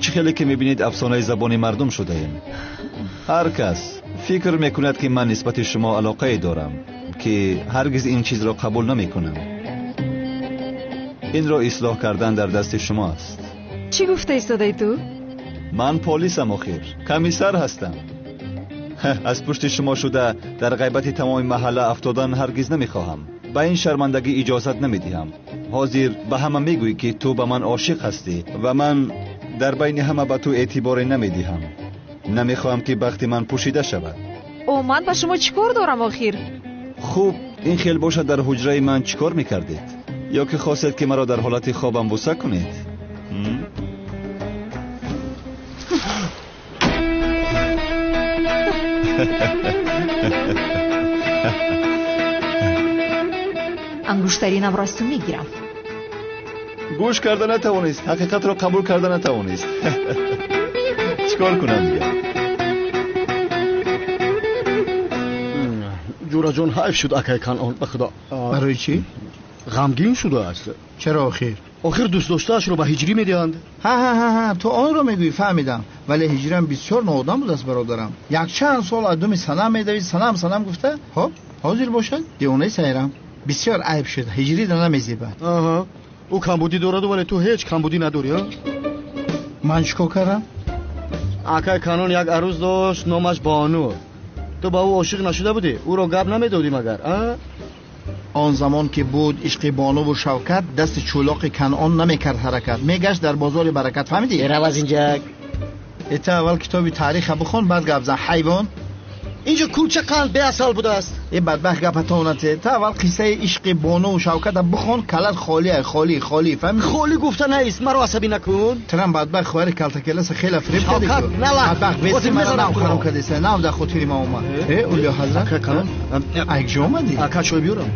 чӣ хеле ки мебинед, афсонаи забони мардум шудаем. Ҳар кас фикр мекунад, ки ман нисбати шумо алоқае дорам, ки ҳаргиз ин чизро қабул намекунам. Инро ислоҳ кардан дар дасти шумо аст. Чӣ гуфта истодаи ту? Ман полисам, охир комиссар ҳастам. Аз пушти шумо шуда дар ғайбати тамоми маҳалла афтодан ҳаргиз намехоҳам. Ба ин шармандагӣ иҷозат намедиҳам. Ҳозир ба ҳама мегӯӣ, ки ту ба ман ошиқ ҳастӣ ва ман Дар байни ҳама ба ту эътиборе намедиҳам. Намехоҳам ки бахти ман пӯшида шавад. О, ман ба шумо чӣ кор дорам охир? Хуб, ин хел бошад, дар ҳуҷраи ман чӣ кор мекардед? Ё ки хостед ки маро дар ҳолати хобам буса кунед? Ангуштаринамро аз ту мегирам. Гӯш карда натавонист, ҳақиқатро қабул карда натавонист. Чӣ кор кунам дигар? Ҷураҷон, ҳайф шуд акай Канъон, ба худо. Барои чӣ? Ғамгин шудааст. Чаро охир? Охир дӯстдоштаашро ба ҳиҷрӣ медиҳанд. Ҳа, ту онро мегӯӣ, фаҳмидам. Вале ҳиҷрам бисёр ноодам будааст, бародарам. Якчанд сол аз думи санам медавид, санам санам гуфта, хоб ҳозир бошад девонаи сайрам. Бисёр айб шуд, ҳиҷриро намезебад. Аҳа, ӯ камбудӣ дораду, вале ту ҳеҷ камбудӣ надорӣ. Ман чӣ кор кардам? Акай Канон як арӯз дошт, номаш Бону. Ту ба ӯ ошиқ нашуда будӣ? Ӯро гап намедодӣ магар? Он замон ки буд ишқи Бонуву Шавкат, дасти чӯлоқи Канъон намекард ҳаракат, мегашт дар бозори баракат, фаҳмидӣ? Рав аз инҷа. Эта аввал китоби таъриха бихон, баъд гап зан, ҳайвон. Инҷо кулча қанд беасал будааст. Э бадбахт, гапатонате. Та аввал қиссаи ишқи Бонуву Шавката бихон, калат холия, холӣ, холӣ, фаҳмидӣ? Холӣ гуфта наист, маро асабӣ накун. Трам бадбахт, хоҳари калтакеласа хела фиреб кардӣ. Шавкат, нала. Бадбахт, вести мара нав хароб кардеса, нав дар хотири ма омад. Э, Улё ҳазрат. Ака Канон, айкҷо омадӣ? Ака, чой биёрам?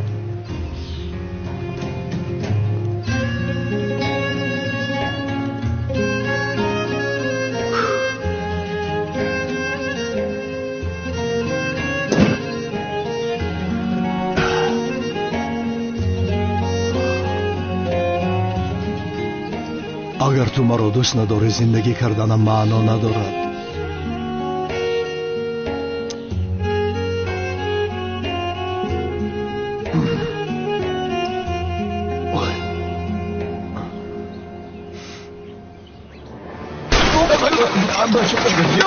Агар ту маро дӯст надорӣ, зиндагӣ карданам маъно надорад.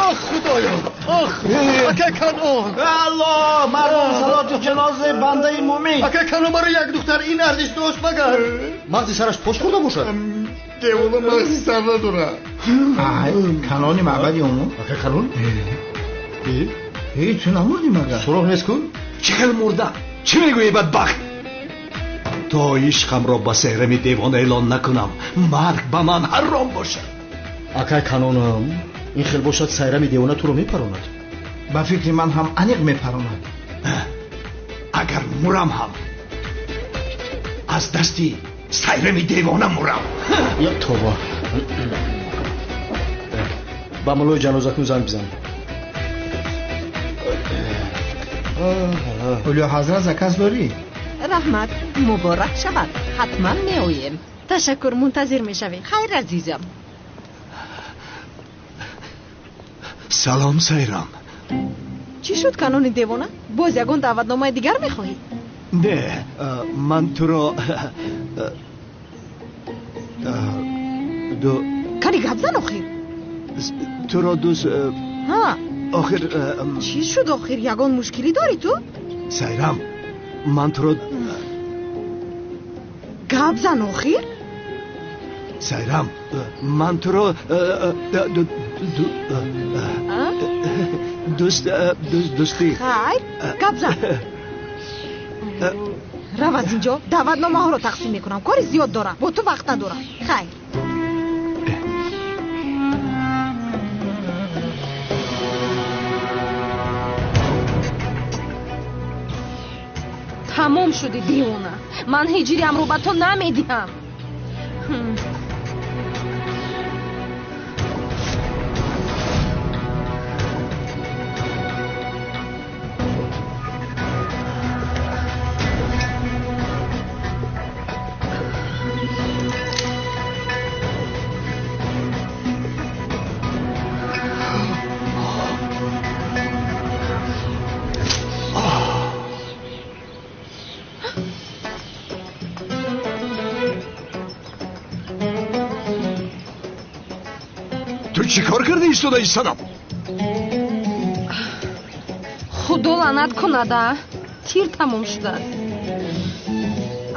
Ё худоё, ох, акай Канон! Алло, мардум, салоти ҷанозаи бандаи мӯмин. Акай Канон, барои як духтар ин арзиш дошт магар? Мағзи сараш пош хӯрда бошад? Девона мағзи сар надорад. Ай, Канони маъбади омӯ. Акай Канон? Э, ту намурдӣ магар? Суроғ нест кун? Чӣ хел мурда? Чӣ мегӯӣ, бадбахт? То ишқамро ба Сайрами девона эълон накунам, марг ба ман ҳаром бошад. Акай Канонам, ин хел бошад, Сайрами девона туро мепаронад. Ба фикри ман ҳам аниқ мепаронад. Агар мурам ҳам аз дасти Сайрами девона мурам. Я тоба. Ба муллои ҷанозакун занг бизан. Улё ҳазрат, заказ дорӣ? Раҳмат, муборак шавад, ҳатман меоем. Ташаккур, мунтазир мешавем. Хайр, азизам. Салом, Сайрам. Чӣ шуд, Канони девона? Боз ягон даъватномаи дигар мехоҳӣ? Не, ман туро Кани гап зан охир. Туро дӯст Ҳа. Охир. Чӣ шуд охир? Ягон мушкилӣ дорӣ ту? Сайрам, ман туро Гап зан охир. Сайрам, ман туро дӯст дӯстӣ. Хайр, гап зан. Рав аз инҷо, даъватномаҳоро тақсим мекунам, кори зиёд дорам, бо ту вақт надорам. Хайр. Тамом шудӣ, девона, ман ҳиҷриамро ба ту намедиҳам. Ту чӣ кор кардӣ истодаи, санам? Худо лаънат кунада, тир тамом шудааст.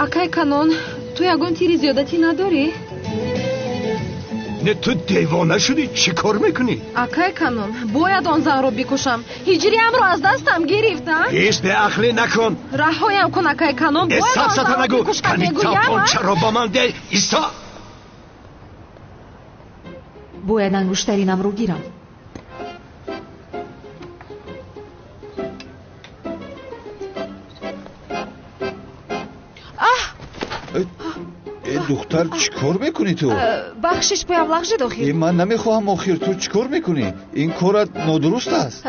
Акай Канон, ту ягон тири зиёдатӣ надорӣ? Не, ту девона шудӣ, чӣ кор мекунӣ? Акай Канон, бояд он занро бикушам. Ҳиҷриамро аз дастам гирифт, а? Ҳеҷ беақлӣ накун. Раҳоям кун, акай Канон, бояд он занро бикушам, мегӯям. Тапончаро ба ман деҳ, исто. Бояд ангуштаринамро гирам. Э духтар, чӣ кор мекунӣ ту? Бахшиш, поям лағжид охир. Ман намехоҳам охир, ту чӣ кор мекунӣ? Ин корат нодуруст аст.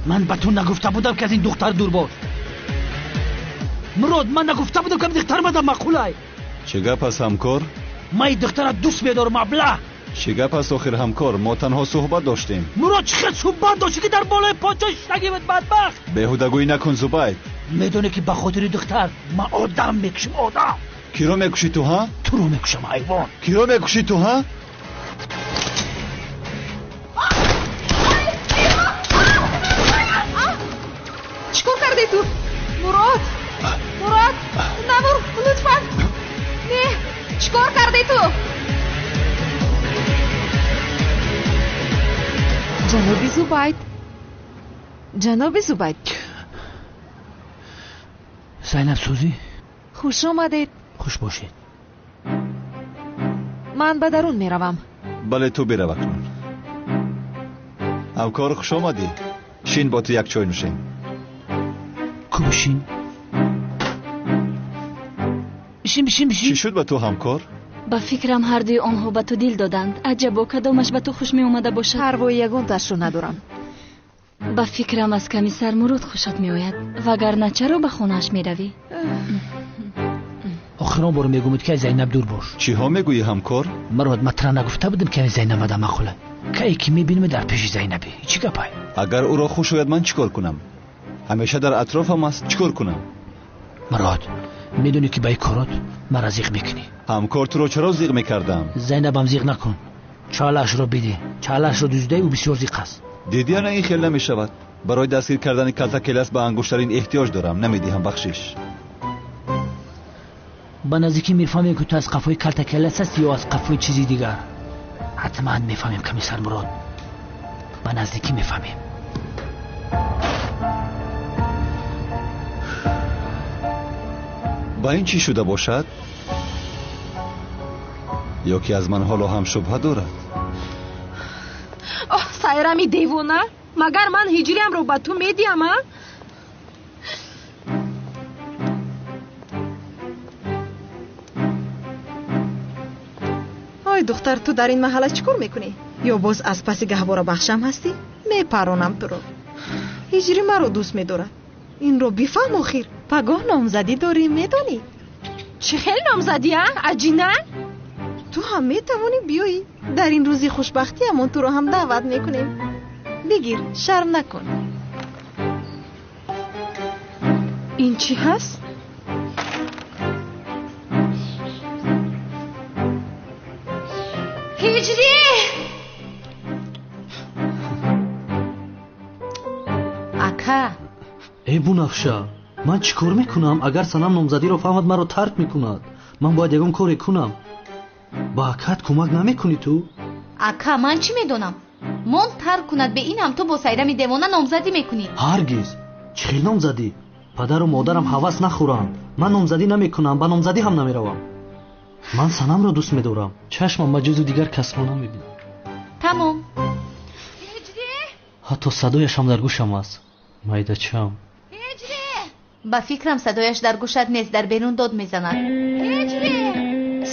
Ман ба ту нагуфта будам, ки аз ин духтар дур бош. Мурод, ман нагуфта будам, ки духтар мадам маъқулай. Чӣ гап аст, ҳамкор? Ман ин духтара дӯст медорам, абла. Чӣ гап аст охир, ҳамкор? Мо танҳо суҳбат доштем. Мурод, чӣ хел суҳбат доштӣ, ки дар болои подшоҳ шиштагӣ буд, бадбахт? Беҳудагӯӣ накун, Зубайд. Медонӣ, ки ба хотири духтар ман одам мекушам, одам. Киро мекушӣ ту, ҳа? Туро мекушам, ҳайвон. Киро мекушӣ ту, ҳа? Чӣ кор кардӣ ту? Мурод! Мурод! Намур, лутфан! Не, чӣ кор кардӣ ту? Ҷаноби Зубайд. Ҷаноби Зубайд. Зайнаб сӯзӣ? Хуш омадед. Хуш бошед. Ман ба дарун меравам. Бале, ту бирав акнун. Ҳамкор, хуш омадӣ. Шин, бо ту як чой нӯшем. Ку бишин? Бишин, бишин, бишин. Чӣ шуд ба ту, ҳамкор? Ба фикрам ҳардуи онҳо ба ту дил доданд. Аҷабо, кадомаш ба ту хуш меомада бошад? Парвои ягонташро надорам. Ба фикрам аз комиссар Мурод хушат меояд, вагарна чаро ба хонааш меравӣ? Охирон бор мегӯмед, ки аз Зайнаб дур бош. Чиҳо мегӯӣ, ҳамкор? Мурод, ман тура нагуфта будам, ки аз Зайнаб мада махӯла. Кае ки мебинем дар пеши Зайнабе. Чӣ гапай? Агар ӯро хуш ояд, ман чӣ кор кунам? Ҳамеша дар атрофам аст, чӣ кор кунам? Мурод, медонӣ, ки ба ин корот маро зиқ мекунӣ. Ҳамкор, туро чаро зиқ мекардам? Зайнабам зиқ накун. Чалаашро бидеҳ. Чалаашро дуздидаи ӯ бисёр зиқ аст. Дидӣ, ана ин хел намешавад. Барои дастгир кардани калтакелас ба ангуштарин эҳтиёҷ дорам. Намедиҳам, бахшиш. Ба наздикӣ мефаҳмем, ки ту аз қафои калтакелас ҳастӣ ё аз қафои чизи дигар. Ҳатман мефаҳмем, комиссар Мурод. Ба наздикӣ мефаҳмем. Ба ин чӣ шуда бошад? Ё ки аз ман ҳоло ҳам шубҳа дорад? Оҳ, Сайрами девона, магар ман ҳиҷриамро ба ту медиҳам, а? Ой духтар, ту дар ин маҳалла чӣ кор мекунӣ? Ё боз аз паси гаҳворабахшам ҳастӣ? Мепаронам туро. Ҳиҷрӣ маро дӯст медорад. Инро бифаҳм охир. Пагоҳ номзадӣ дорӣ, медонӣ? Чӣ хел номзадӣ, а? Аҷина? Ту ҳам метавонӣ биёӣ. Дар ин рӯзи хушбахтиамон туро ҳам даъват мекунем. Бигир, шарм накун. Ин чӣ ҳаст? Ҳиҷрӣ! Ака! Э Бунафша, ман чӣ кор мекунам? Агар Санам номзадиро фаҳмад, маро тарк мекунад. Ман бояд ягон коре кунам. Ба акат кӯмак намекунӣ ту? Ака, ман чӣ медонам? Мон тарк кунад, бе ин ҳам ту бо Сайрами девона номзадӣ мекунӣ. Ҳаргиз. Чӣ хел номзадӣ? Падару модарам ҳавас нахӯранд. Ман номзадӣ намекунам, ба номзадӣ ҳам намеравам. Ман Санамро дӯст медорам. Чашмам ба ҷузу дигар касро намебинад. Тамом. Ҳатто садояш ҳам дар гӯшам аст. Майдачам. Ба фикрам садояш дар гӯшат нест, дар берун дод мезанад.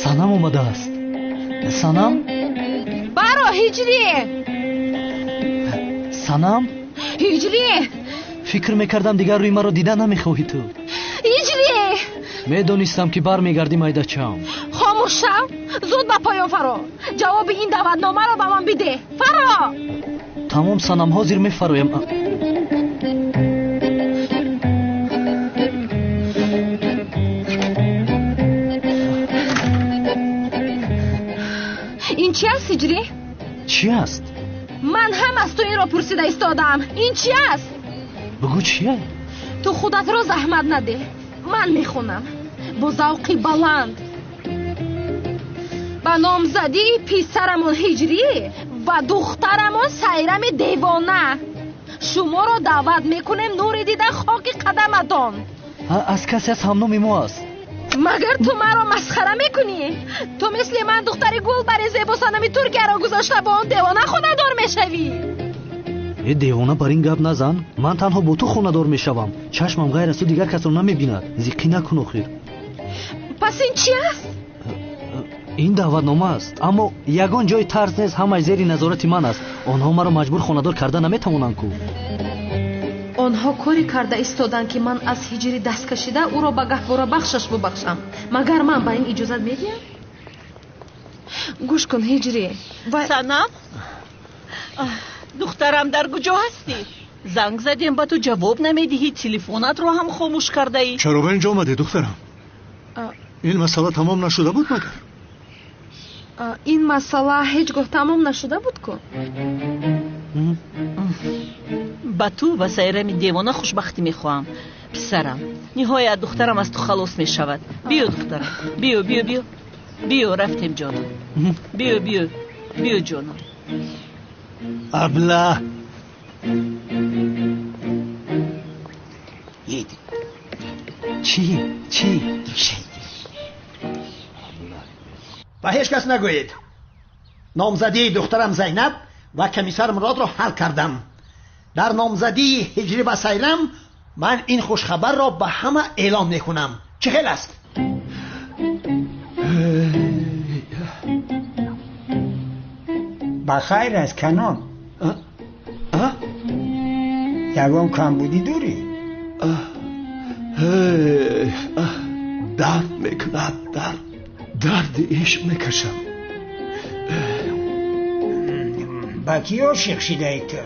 Санам омадааст. Санам? Баро, Ҳиҷрӣ! Санам? Ҳиҷрӣ! Фикр мекардам дигар рӯи маро дида намехоҳӣ ту. Ҳиҷрӣ! Медонистам, ки бармегардӣ, майдачам. Хомӯш шав, зуд ба поён фаро. Ҷавоби ин даъватномаро ба ман бидеҳ. Фаро! Тамом, Санам, ҳозир мефароям. Ҳиҷрӣ? Чӣ аст? Ман ҳам аз ту инро пурсида истодаам. Ин чӣ аст? Бигӯ чия? Ту худатро заҳмат надеҳ. Ман мехонам бо завқи баланд. Ба номзадии писарамон Ҳиҷрӣ ва духтарамон Сайрами девона шуморо даъват мекунем, нури дида хоки қадаматон. Аз касе аз ҳамноми мо аст. Магар ту маро масхара мекунӣ? Ту мисли ман духтари гулбари зебосанами Туркияро гузошта бо он девона хонадор мешавӣ. Э девона, бар ин гап назан. Ман танҳо бо ту хонадор мешавам. Чашмам ғайр аз ту дигар касро намебинад. Зиқӣ накун охир. Пас ин чи аст? Ин даъватнома аст, аммо ягон ҷои тарс нест. Ҳамаи зери назорати ман аст. Онҳо маро маҷбур хонадор карда наметавонанд ку. Онҳо коре карда истоданд, ки ман аз Ҳиҷрӣ даст кашида ӯро ба гаҳворабахшаш бубахшам. Магар ман ба ин иҷозат медиҳам? Гӯш кун, Ҳиҷрӣ. Санам, духтарам, дар куҷо ҳастӣ? Занг задем, ба ту ҷавоб намедиҳӣ, телефонатро ҳам хомӯш кардаӣ. Чаро ба инҷо омадӣ, духтарам? Ин масъала тамом нашуда буд магар? Ин масъала ҳеҷ гоҳ тамом нашуда буд ку. Ба ту ва Сайрами девона хушбахтӣ мехоҳам, писарам. Ниҳоят духтарам аз ту халос мешавад. Биё, духтарам, биё, биё, биё, биё, рафтем ҷонам. Биё, биё, биё ҷонам. Абла. Чӣ? Чӣ? Ба ҳеҷ кас нагӯед. Номзадии духтарам Зайнаб ва комиссар Муродро ҳал кардам. Дар номзадии Ҳиҷрӣ ва Сайрам ман ин хушхабарро ба ҳама эълон мекунам. Чӣ хел аст? Ба хайр аст, Канон. Ягон камбудӣ дорӣ? Дард мекунад, дард. Дарди ишқ мекашам. Ба кӣ ошиқ шидаӣ ту?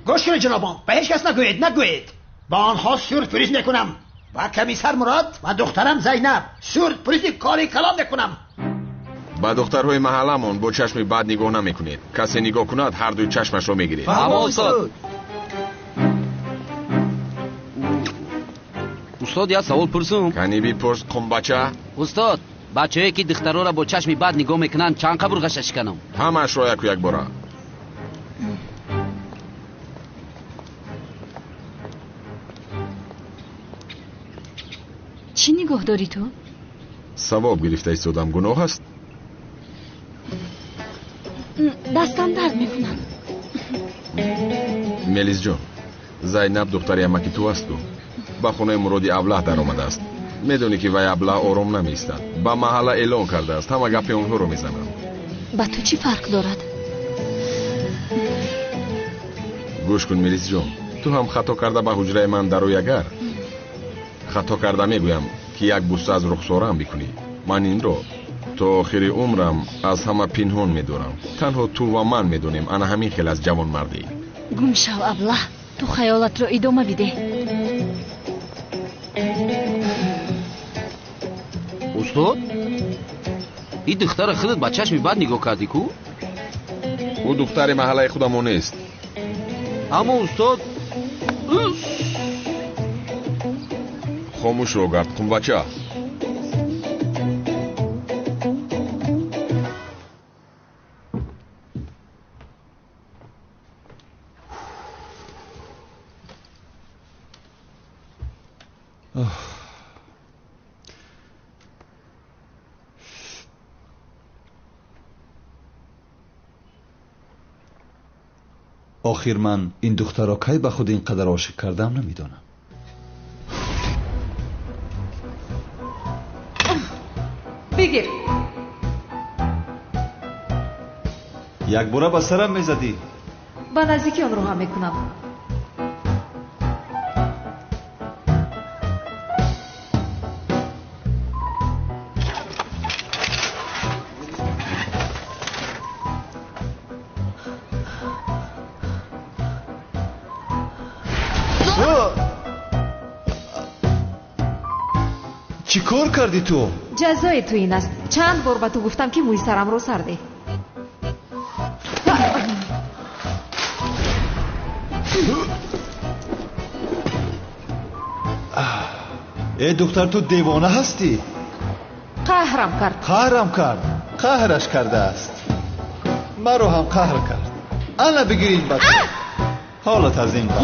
Гӯш кунед, ҷанобон, ба ҳеҷ кас нагӯед, нагӯед. Ба онҳо сюрприз мекунам. Ба комиссар Мурод ва духтарам Зайнаб сюрпризи кори калон мекунам. Ба духтарҳои маҳалламон бо чашми бад нигоҳ намекунед. Касе нигоҳ кунад, ҳар дуи чашмашро мегиред. Фаҳмо, устод. Устод, як савол пурсум. Кани бипурс, қумбача. Устод, бачаҳое ки духтарҳоро бо чашми бад нигоҳ мекунанд, чанд қабурғаша шиканам? Ҳамаашро яку якбора. Чӣ нигоҳ дорӣ ту? Савоб гирифта истодам, гуноҳ аст? Дастам дард мекунад. Мелисҷон, Зайнаб духтари амаки ту асту. Ба хонаи Муроди аблаҳ даромадааст. Медонӣ ки вай аблаҳ ором намеистад. Ба маҳалла эълон кардааст, ҳама гапи онҳоро мезананд. Ба ту чӣ фарқ дорад? Гӯш кун, Мелисҷон, ту ҳам хато карда ба ҳуҷраи ман дарои. Агар хато карда мегӯям, ки як буса аз рухсораам бикунӣ, ман инро то охири умрам аз ҳама пинҳон медорам. Танҳо ту ва ман медонем. Ана ҳамин хел аз ҷавонмардӣ. Гум шав, аблаҳ. Ту хаёлатро идома бидеҳ. Устод, ин духтара худат ба чашми бад нигоҳ кардӣ ку? Ӯ духтари маҳаллаи худамон нест. Аммо устод, хомӯшро гард, қумбача. Охир ман ин духтарро кай ба худ ин қадар ошиқ кардам намедонам. Бигир. Якбора ба сарам мезадӣ. Ба наздикӣ онро ҳам мекунам. Чӣ кор кардӣ ту? Ҷазои ту ин аст. Чанд бор ба ту гуфтам, ки мӯи сарамро сар деҳ. Э духтар, ту девона ҳастӣ? Қаҳрам кард. Қаҳрам кард. Қаҳраш кардааст. Маро ҳам қаҳр кард. Ана бигир ин бача. Ҳолат аз ин бад.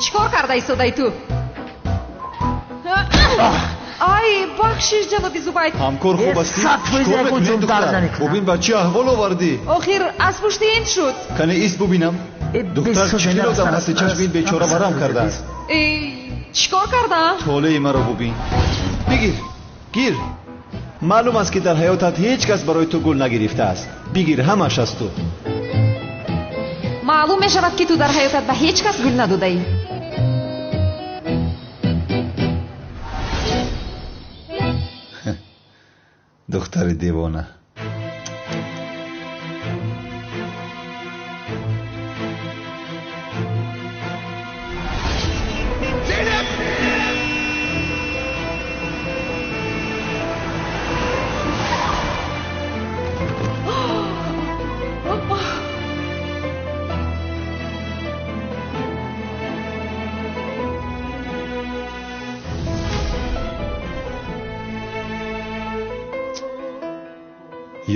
Чӣ кор карда истодаи ту? Ай, бахшиш, ҷаноби Зубайд. Ҳамкор хуб астӣ? Чӣ кор мекунӣ, духтар? Бубин, ба чӣ аҳвол овардӣ? Охир аз пушти ин шуд. Кане ист бубинам. Духтар, чӣ хел одам ҳастӣ? Чашми ин бечора варам кардааст. Чӣ кор кардам? Толеи маро бубин. Бигир, гир. Маълум аст, ки дар ҳаётат ҳеҷ кас барои ту гул нагирифтааст. Бигир, ҳамаш аз ту. Маълум мешавад, ки ту дар ҳаётат ба ҳеҷ кас гул надодаӣ. Духтари девона.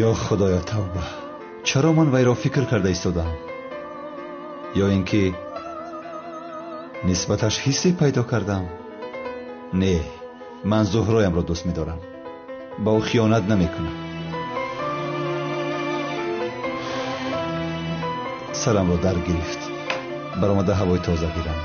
Ё худоё, тавба, чаро ман вайро фикр карда истодам? Ё ин ки нисбаташ ҳиссе пайдо кардам? Не, ман Зуҳроямро дӯст медорам, ба ӯ хиёнат намекунам. Сарамро дар гирифт, баромада ҳавои тоза гирам.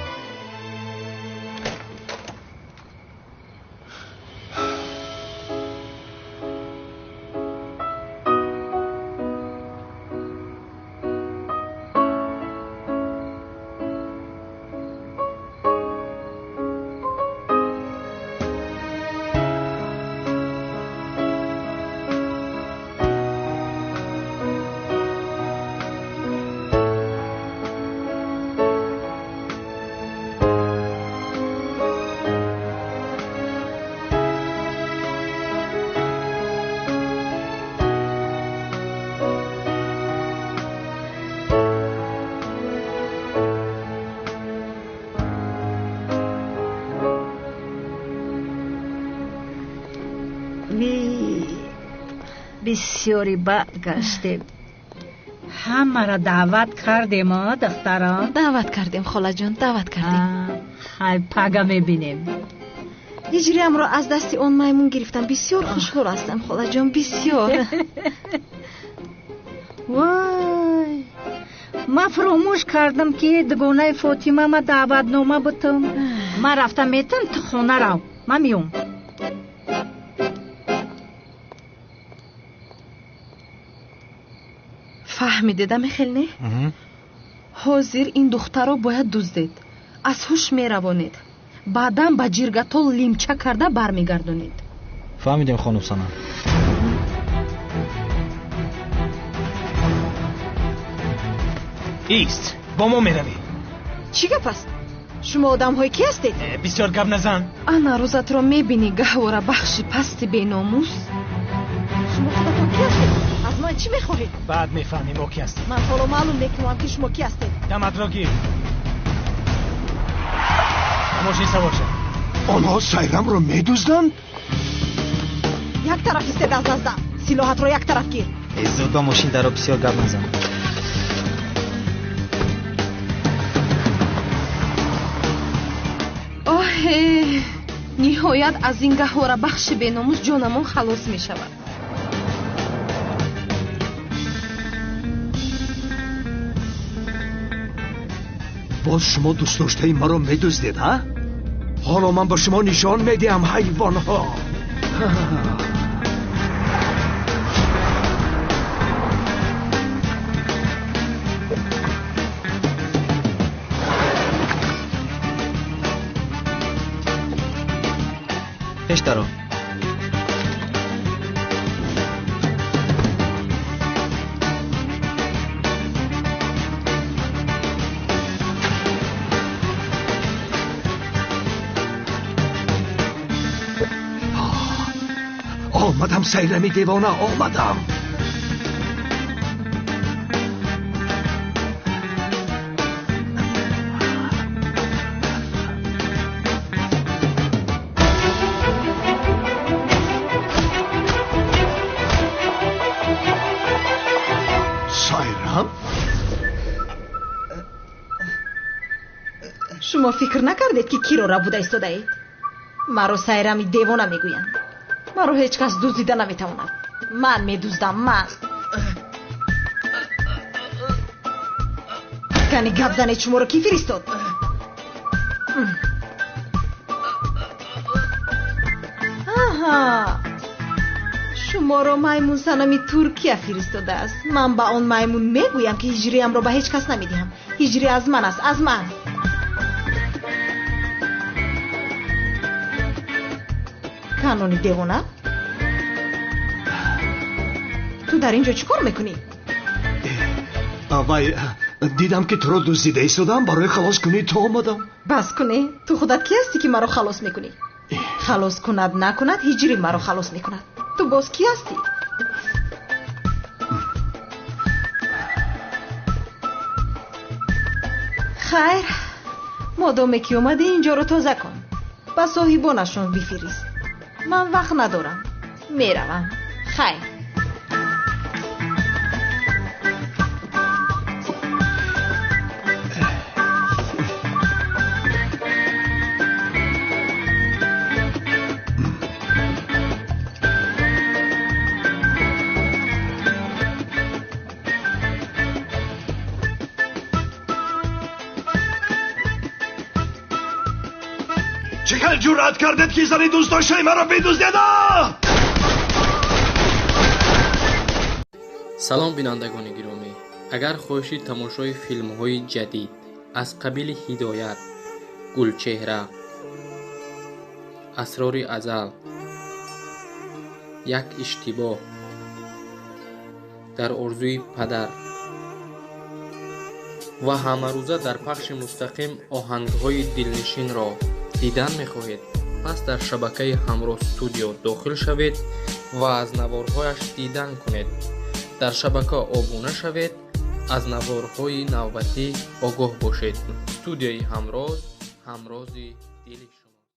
Бисёри бад гаштем. Ҳамаро даъват кардем, духтарон? Даъват кардем, холаҷон, даъват кардем. Хай, пага мебинем. Ҳиҷриямро аз дасти он маймун гирифтам. Бисёр хушҳол ҳастам, холаҷон, бисёр. Вой, ман фуромӯш кардам, ки дугонаи Фотима ма даъватнома бутам. Ман рафта метам, ту хона рав, ман меом. Фаҳмидеда, мехел, не? Ҳозир ин духтарро бояд дуздед, аз ҳуш меравонед, баъдан ба ҷиргатол лимча карда бармегардонед. Фаҳмидем, хонум Санам. Ист, бо мо меравӣ. Чӣ гап аст? Шумо одамҳои кӣ ҳастед? Бисёр гап назан. Ана рӯзатро мебинӣ, гаҳвора бахши пасти беномус. Шумо худатон кӣ ҳастед? Аз ман чӣ мехоҳед? Баъд мефаҳмем мо кӣ ҳастем. Ман ҳоло маълум мекунам, ки шумо кӣ ҳастед. Даматро гир. Мошин савор шав. Онҳо Сайрамро медузданд? Як тараф истед аз наздам. Силоҳатро як тараф гир. Зуд ба мошин даро, бисёр гап назан. Оҳе, ниҳоят аз ин гаҳвора бахши беномус ҷонамон халос мешавад. Боз шумо дӯстдоштаи маро медуздед, ҳа? Ҳоло ман ба шумо нишон медиҳам, ҳайвонҳо. Пеш даро. Омадам, Сайрами девона, омадам. Сайрам? Шумо фикр накардед, ки киро рабуда истодаед? Маро Сайрами девона мегӯянд. Маро ҳеҷ кас дуздида наметавонад. Ман медуздам, ман. Кани гап занед, шуморо кӣ фиристод? Аҳа, шуморо маймун санами Туркия фиристодааст. Ман ба он маймун мегӯям, ки ҳиҷриямро ба ҳеҷ кас намедиҳам. Ҳиҷри аз ман аст, аз ман. Канони девона, ту дар ин ҷо чӣ кор мекунӣ? Вай, дидам, ки туро дуздида истодам, барои халос кунӣ ту омадам. Бас кунӣ, ту худат кӣ ҳастӣ, ки маро халос мекунӣ? Халос кунад накунад, ҳиҷри маро халос мекунад. Ту боз кӣ ҳастӣ? Хайр, модоме ки омадӣ, ин ҷоро тоза кун, ба соҳибонашон бифирист. Ман вақт надорам, меравам. Хайр. Чӣ хел ҷуръат кардед, ки зани дӯстдоштаи маро бидуздеда? Салом, бинандагони гиромӣ! Агар хоҳиши тамошои филмҳои ҷадид аз қабили Ҳидоят, Гулчеҳра, Асрори азал, Як иштибоҳ, Дар орзуи падар ва ҳамарӯза дар пахши мустақим оҳангҳои дилнишинро дидан мехоҳед, пас дар шабакаи Ҳамроҳ студио дохил шавед ва аз наворҳояш дидан кунед. Дар шабака обуна шавед, аз наворҳои навбатӣ огоҳ бошед. Студияи Ҳамроз, ҳамрози дили.